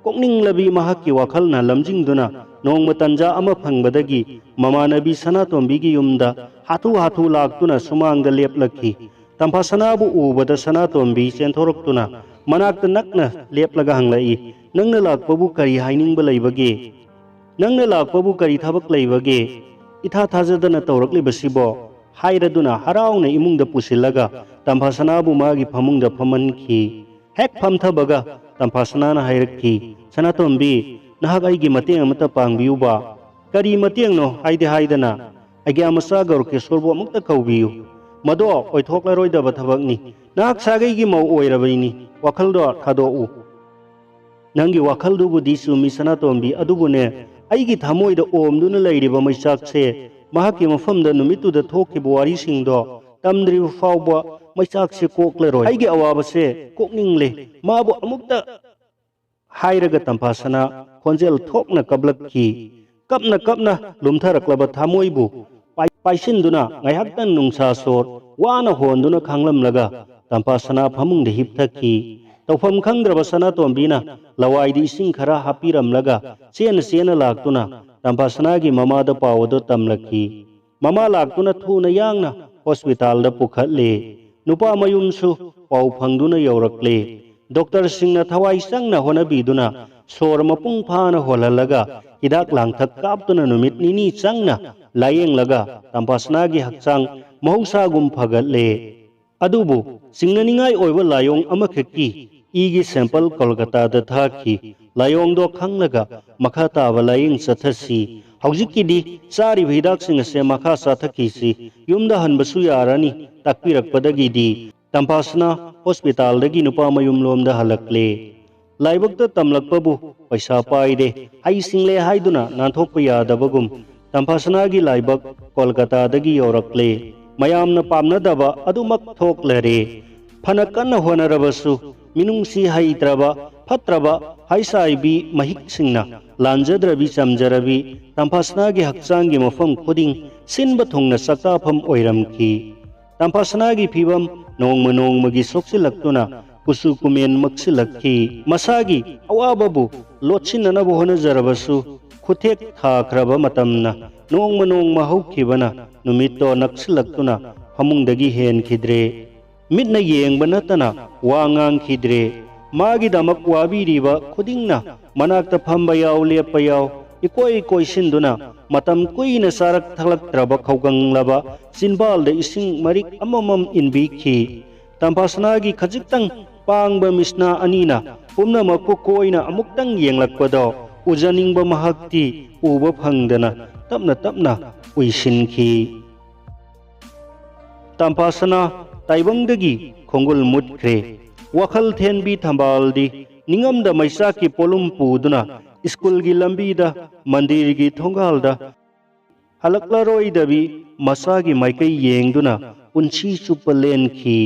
ꯀꯣꯛꯅꯤꯡꯂꯕꯤ ꯃꯍꯥꯛꯀꯤ ꯋꯥꯈꯜꯅ ꯂꯝꯖꯤꯡꯗꯨꯅ ꯅꯣꯡꯃ ꯇꯟꯖꯥ ꯑꯃ ꯐꯪꯕꯗꯒꯤ ꯃꯃꯥꯟꯅꯕꯤ ꯁꯅꯥꯇꯣꯝꯕꯤꯒꯤ ꯌꯨꯝꯗ ꯍꯥꯊꯨ ꯍꯥꯊꯨ ꯂꯥꯛꯇꯨꯅ ꯁꯨꯃꯥꯡꯗ ꯂꯦꯞꯂꯛꯈꯤ꯫ ꯇꯝꯐꯥꯁꯅꯥꯕꯨ ꯎꯕꯗ ꯁꯅꯥꯇꯣꯝꯕꯤ ꯆꯦꯟꯊꯣꯔꯛꯇꯨꯅ ꯃꯅꯥꯛꯇ ꯅꯛꯅ ꯂꯦꯞꯂꯒ ꯍꯪꯂꯛꯏ, "ꯅꯪꯅ ꯂꯥꯛꯄꯕꯨ ꯀꯔꯤ ꯍꯥꯏꯅꯤꯡꯕ ꯂꯩꯕꯒꯦ? ꯅꯪꯅ ꯂꯥꯛꯄꯕꯨ ꯀꯔꯤ ꯊꯕꯛ ꯂꯩꯕꯒꯦ? ꯏꯊꯥ ꯊꯥꯖꯗꯅ ꯇꯧꯔꯛꯂꯤꯕꯁꯤꯕꯣ?" ꯍꯥꯏꯔꯗꯨꯅ ꯍꯔꯥꯎꯅ ꯏꯃꯨꯡꯗ ꯄꯨꯁꯤꯜꯂꯒ ꯇꯝꯐꯥꯁꯅꯥꯕꯨ ꯃꯥꯒꯤ ꯐꯃꯨꯡꯗ ꯐꯝꯍꯟꯈꯤ꯫ ꯍꯦꯛ ꯐꯝꯊꯕꯒ ꯇꯝꯐꯥꯁꯅꯥꯅ ꯍꯥꯏꯔꯛꯈꯤ, "ꯁꯅꯥꯇꯣꯝꯕꯤ, ꯅꯍꯥꯛ ꯑꯩꯒꯤ ꯃꯇꯦꯡ ꯑꯃꯇ ꯄꯥꯡꯕꯤꯌꯨꯕ꯫" "ꯀꯔꯤ ꯃꯇꯦꯡꯅꯣ ꯍꯥꯏꯗꯤ ꯍꯥꯏꯗꯅ? ꯑꯩꯒ꯭ꯌꯥ ꯃꯆꯥ ꯒꯧꯔꯀꯦꯁꯣꯔꯕꯨ ꯑꯃꯨꯛꯇ ꯀꯧꯕꯤꯌꯨ꯫ ꯃꯗꯣ ꯑꯣꯏꯊꯣꯛꯂꯔꯣꯏꯗꯕ ꯊꯕꯛꯅꯤ꯫ ꯅꯍꯥꯛ ꯁꯥꯒꯩꯒꯤ ꯃꯧ ꯑꯣꯏꯔꯕꯅꯤ꯫ ꯋꯥꯈꯜꯗꯣ ꯊꯥꯗꯣꯛꯎ꯫" "ꯅꯪꯒꯤ ꯋꯥꯈꯜꯗꯨꯕꯨꯗꯤ ꯆꯨꯝꯃꯤ ꯁꯅꯥꯇꯣꯝꯕꯤ, ꯑꯗꯨꯕꯨꯅꯦ, ꯑꯩꯒꯤ ꯊꯃꯣꯏꯗ ꯑꯣꯝꯗꯨꯅ ꯂꯩꯔꯤꯕ ꯃꯩꯆꯥꯛꯁꯦ ꯃꯍꯥꯛꯀꯤ ꯃꯐꯝꯗ ꯅꯨꯃꯤꯠꯇꯨꯗ ꯊꯣꯛꯈꯤꯕ ꯋꯥꯔꯤꯁꯤꯡꯗꯣ ꯇꯝꯗ꯭ꯔꯤꯕ ꯐꯥꯎꯕ ꯃꯩꯆꯥꯛꯁꯦ ꯀꯣꯛꯂꯔꯣꯏ꯫ ꯑꯩꯒꯤ ꯑꯋꯥꯕꯁꯦ ꯀꯣꯛꯅꯤꯡꯂꯦ꯫ ꯃꯥꯕꯨ ꯑꯃꯨꯛꯇ ꯍꯥꯏꯔꯒ ꯇꯝꯐꯥꯁꯅꯥ ꯈꯣꯟꯖꯦꯜ ꯊꯣꯛꯅ ꯀꯞꯂꯛꯈꯤ꯫ ꯀꯞꯅ ꯀꯞꯅ ꯂꯨꯝꯊꯔꯛꯂꯕ ꯊꯃꯣꯏꯕꯨ ꯄꯥꯏ-, ꯄꯥꯏꯁꯤꯟꯗꯨꯅ ꯉꯥꯏꯍꯥꯛꯇꯪ ꯅꯨꯡꯁꯥ ꯁꯣꯔ ꯋꯥꯅ ꯍꯣꯟꯗꯨꯅ ꯈꯥꯡꯂꯝꯂꯒ ꯇꯝꯐꯥꯁꯅꯥ ꯐꯃꯨꯡꯗ ꯍꯤꯞꯊꯈꯤ꯫ ꯇꯧꯐꯝ ꯈꯪꯗ꯭ꯔꯕ ꯁꯅꯥꯇꯣꯝꯕꯤꯅ ꯂꯋꯥꯏꯗ ꯏꯁꯤꯡ ꯈꯔ ꯍꯥꯞꯄꯤꯔꯝꯂꯒ ꯆꯦꯅ ꯆꯦꯅ ꯂꯥꯛꯇꯨꯅ ꯇꯝꯐꯥꯁꯅꯥꯒꯤ ꯃꯃꯥꯗ ꯄꯥꯎ ꯑꯗꯨ ꯇꯝꯂꯛꯈꯤ꯫ ꯃꯃꯥ ꯂꯥꯛꯇꯨꯅ ꯊꯨꯅ ꯌꯥꯡꯅ ꯍꯣꯁꯄꯤꯇꯥꯜꯗ ꯄꯨꯈꯠꯂꯦ꯫ ꯅꯨꯄꯥ ꯃꯌꯨꯝꯁꯨ ꯄꯥꯎ ꯐꯪꯗꯨꯅ ꯌꯧꯔꯛꯂꯦ꯫ ꯗꯣꯛꯇꯔꯁꯤꯡꯅ ꯊꯋꯥꯏ ꯆꯪꯅ ꯍꯣꯠꯅꯕꯤꯗꯨꯅ ꯁꯣꯔ ꯃꯄꯨꯡ ꯐꯥꯅ ꯍꯣꯜꯍꯜꯂꯒ ꯍꯤꯗꯥꯛ ꯂꯥꯡꯊꯛ ꯀꯥꯞꯇꯨꯅ ꯅꯨꯃꯤꯠ ꯅꯤꯅꯤ ꯆꯪꯅ ꯂꯥꯌꯦꯡꯂꯒ ꯇꯝꯐꯥꯁꯅꯥꯒꯤ ꯍꯛꯆꯥꯡ ꯃꯍꯧꯁꯥꯒꯨꯝ ꯐꯒꯠꯂꯦ꯫ ꯑꯗꯨꯕꯨ ꯆꯤꯡꯅꯅꯤꯡꯉꯥꯏ ꯑꯣꯏꯕ ꯂꯥꯏꯑꯣꯡ ꯑꯃꯈꯛꯀꯤ ꯏꯒꯤ ꯁꯦꯝꯄꯜ ꯀꯣꯜꯀꯇꯥꯗ ꯊꯥꯈꯤ꯫ ꯂꯥꯏꯑꯣꯡꯗꯣ ꯈꯪꯂꯒ ꯃꯈꯥ ꯇꯥꯕ ꯂꯥꯏꯌꯦꯡ ꯆꯠꯊꯁꯤ꯫ ꯍꯧꯖꯤꯛꯀꯤꯗꯤ ꯆꯥꯔꯤꯕ ꯍꯤꯗꯥꯛꯁꯤꯡ ꯑꯁꯦ ꯃꯈꯥ ꯆꯥꯊꯈꯤꯁꯤ꯫ ꯌꯨꯝꯗ ꯍꯟꯕꯁꯨ ꯌꯥꯔꯅꯤ꯫ ꯇꯥꯛꯄꯤꯔꯛꯄꯗꯒꯤꯗꯤ ꯇꯝꯐꯥꯁꯅꯥ ꯍꯣꯁꯄꯤꯇꯥꯜꯗꯒꯤ ꯅꯨꯄꯥ ꯃꯌꯨꯝꯂꯣꯝꯗ ꯍꯜꯂꯛꯂꯦ꯫ ꯂꯥꯏꯕꯛꯇ ꯇꯝꯂꯛꯄꯕꯨ ꯄꯩꯁꯥ ꯄꯥꯏꯔꯦ, ꯍꯩ ꯁꯤꯡꯂꯦ ꯍꯥꯏꯗꯨꯅ ꯅꯥꯟꯊꯣꯛꯄ ꯌꯥꯗꯕꯒꯨꯝ ꯇꯝꯐꯥꯁꯅꯥꯒꯤ ꯂꯥꯏꯕꯛ ꯀꯣꯜꯀꯇꯥꯗꯒꯤ ꯌꯧꯔꯛꯂꯦ꯫ ꯃꯌꯥꯝꯅ ꯄꯥꯝꯅꯗꯕ ꯑꯗꯨꯃꯛ ꯊꯣꯛꯂꯔꯦ꯫ ꯐꯅ ꯀꯟꯅ ꯍꯣꯠꯅꯔꯕꯁꯨ ꯃꯤꯅꯨꯡꯁꯤ ꯍꯩꯇ꯭ꯔꯕ, ꯐꯠꯇ꯭ꯔꯕ ꯍꯩꯁ ꯑꯥꯏ ꯚꯤ ꯃꯍꯤꯛꯁꯤꯡꯅ ꯂꯥꯟꯖꯗ꯭ꯔꯕꯤ ꯆꯝꯖꯔꯕꯤ ꯇꯝꯐꯥꯁꯅꯥꯒꯤ ꯍꯛꯆꯥꯡꯒꯤ ꯃꯐꯝ ꯈꯨꯗꯤꯡ ꯁꯤꯟꯕ ꯊꯨꯡꯅ ꯆꯥꯛꯇꯥꯐꯝ ꯑꯣꯏꯔꯝꯈꯤ꯫ ꯇꯝꯐꯥꯁꯅꯥꯒꯤ ꯐꯤꯕꯝ ꯅꯣꯡꯃ ꯅꯣꯡꯃꯒꯤ ꯁꯣꯛꯆꯤꯜꯂꯛꯇꯨꯅ ꯀꯨꯆꯨ ꯀꯨꯃꯦꯟ ꯃꯛꯁꯤꯜꯂꯛꯈꯤ꯫ ꯃꯁꯥꯒꯤ ꯑꯋꯥꯕꯕꯨ ꯂꯣꯠꯁꯤꯟꯅꯅꯕ ꯍꯣꯠꯅꯖꯔꯕꯁꯨ ꯈꯨꯊꯦꯛ ꯊꯥꯈ꯭ꯔꯕ ꯃꯇꯝꯅ ꯅꯣꯡꯃ ꯅꯣꯡꯃ ꯍꯧꯈꯤꯕꯅ ꯅꯨꯃꯤꯠꯇꯣ ꯅꯛꯁꯤꯜꯂꯛꯇꯨꯅ ꯐꯃꯨꯡꯗꯒꯤ ꯍꯦꯟꯈꯤꯗ꯭ꯔꯦ꯫ ꯃꯤꯠꯅ ꯌꯦꯡꯕ ꯅꯠꯇꯅ ꯋꯥ ꯉꯥꯡꯈꯤꯗ꯭ꯔꯦ꯫ ꯃꯥꯒꯤꯗꯃꯛ ꯋꯥꯕꯤꯔꯤꯕ ꯈꯨꯗꯤꯡꯅ ꯃꯅꯥꯛꯇ ꯐꯝꯕ ꯌꯥꯎ, ꯂꯦꯞꯄ ꯌꯥꯎ, ꯏꯀꯣꯏ ꯀꯣꯏꯁꯤꯟꯗꯨꯅ ꯃꯇꯝ ꯀꯨꯏꯅ ꯆꯥꯔꯛ ꯊꯛꯂꯛꯇ꯭ꯔꯕ ꯈꯧꯒꯪꯂꯕ ꯆꯤꯟꯕꯥꯜꯗ ꯏꯁꯤꯡ ꯃꯔꯤꯛ ꯑꯃꯃꯝ ꯏꯟꯕꯤꯈꯤ꯫ ꯇꯝꯐꯥꯁꯅꯥꯒꯤ ꯈꯖꯤꯛꯇꯪ ꯄꯥꯡꯕ ꯃꯤꯠꯁꯅꯥ ꯑꯅꯤꯅ ꯄꯨꯝꯅꯃꯛꯄꯨ ꯀꯣꯏꯅ ꯑꯃꯨꯛꯇꯪ ꯌꯦꯡꯂꯛꯄꯗꯣ ꯎꯖꯅꯤꯡꯕ ꯃꯍꯥꯛꯇꯤ ꯎꯕ ꯐꯪꯗꯅ ꯇꯞꯅ ꯇꯞꯅ ꯎꯏꯁꯤꯟꯈꯤ꯫ ꯇꯝꯐꯥꯁꯅꯥ ꯇꯥꯏꯕꯪꯗꯒꯤ ꯈꯣꯡꯒꯨꯜ ꯃꯨꯠꯈ꯭ꯔꯦ꯫ ꯋꯥꯈꯜ ꯊꯦꯟꯕꯤ ꯊꯝꯕꯥꯜꯗꯤ ꯅꯤꯡꯉꯝꯗ ꯃꯩꯆꯥꯛꯀꯤ ꯄꯣꯠꯂꯨꯝ ꯄꯨꯗꯨꯅ ꯁ꯭ꯀꯨꯜꯒꯤ ꯂꯝꯕꯤꯗ, ꯃꯟꯗꯤꯔꯒꯤ ꯊꯣꯡꯒꯥꯜꯗ, ꯍꯜꯂꯛꯂꯔꯣꯏꯗꯕꯤ ꯃꯆꯥꯒꯤ ꯃꯥꯏꯀꯩ ꯌꯦꯡꯗꯨꯅ ꯄꯨꯟꯁꯤ ꯆꯨꯞꯄ ꯂꯦꯟꯈꯤ꯫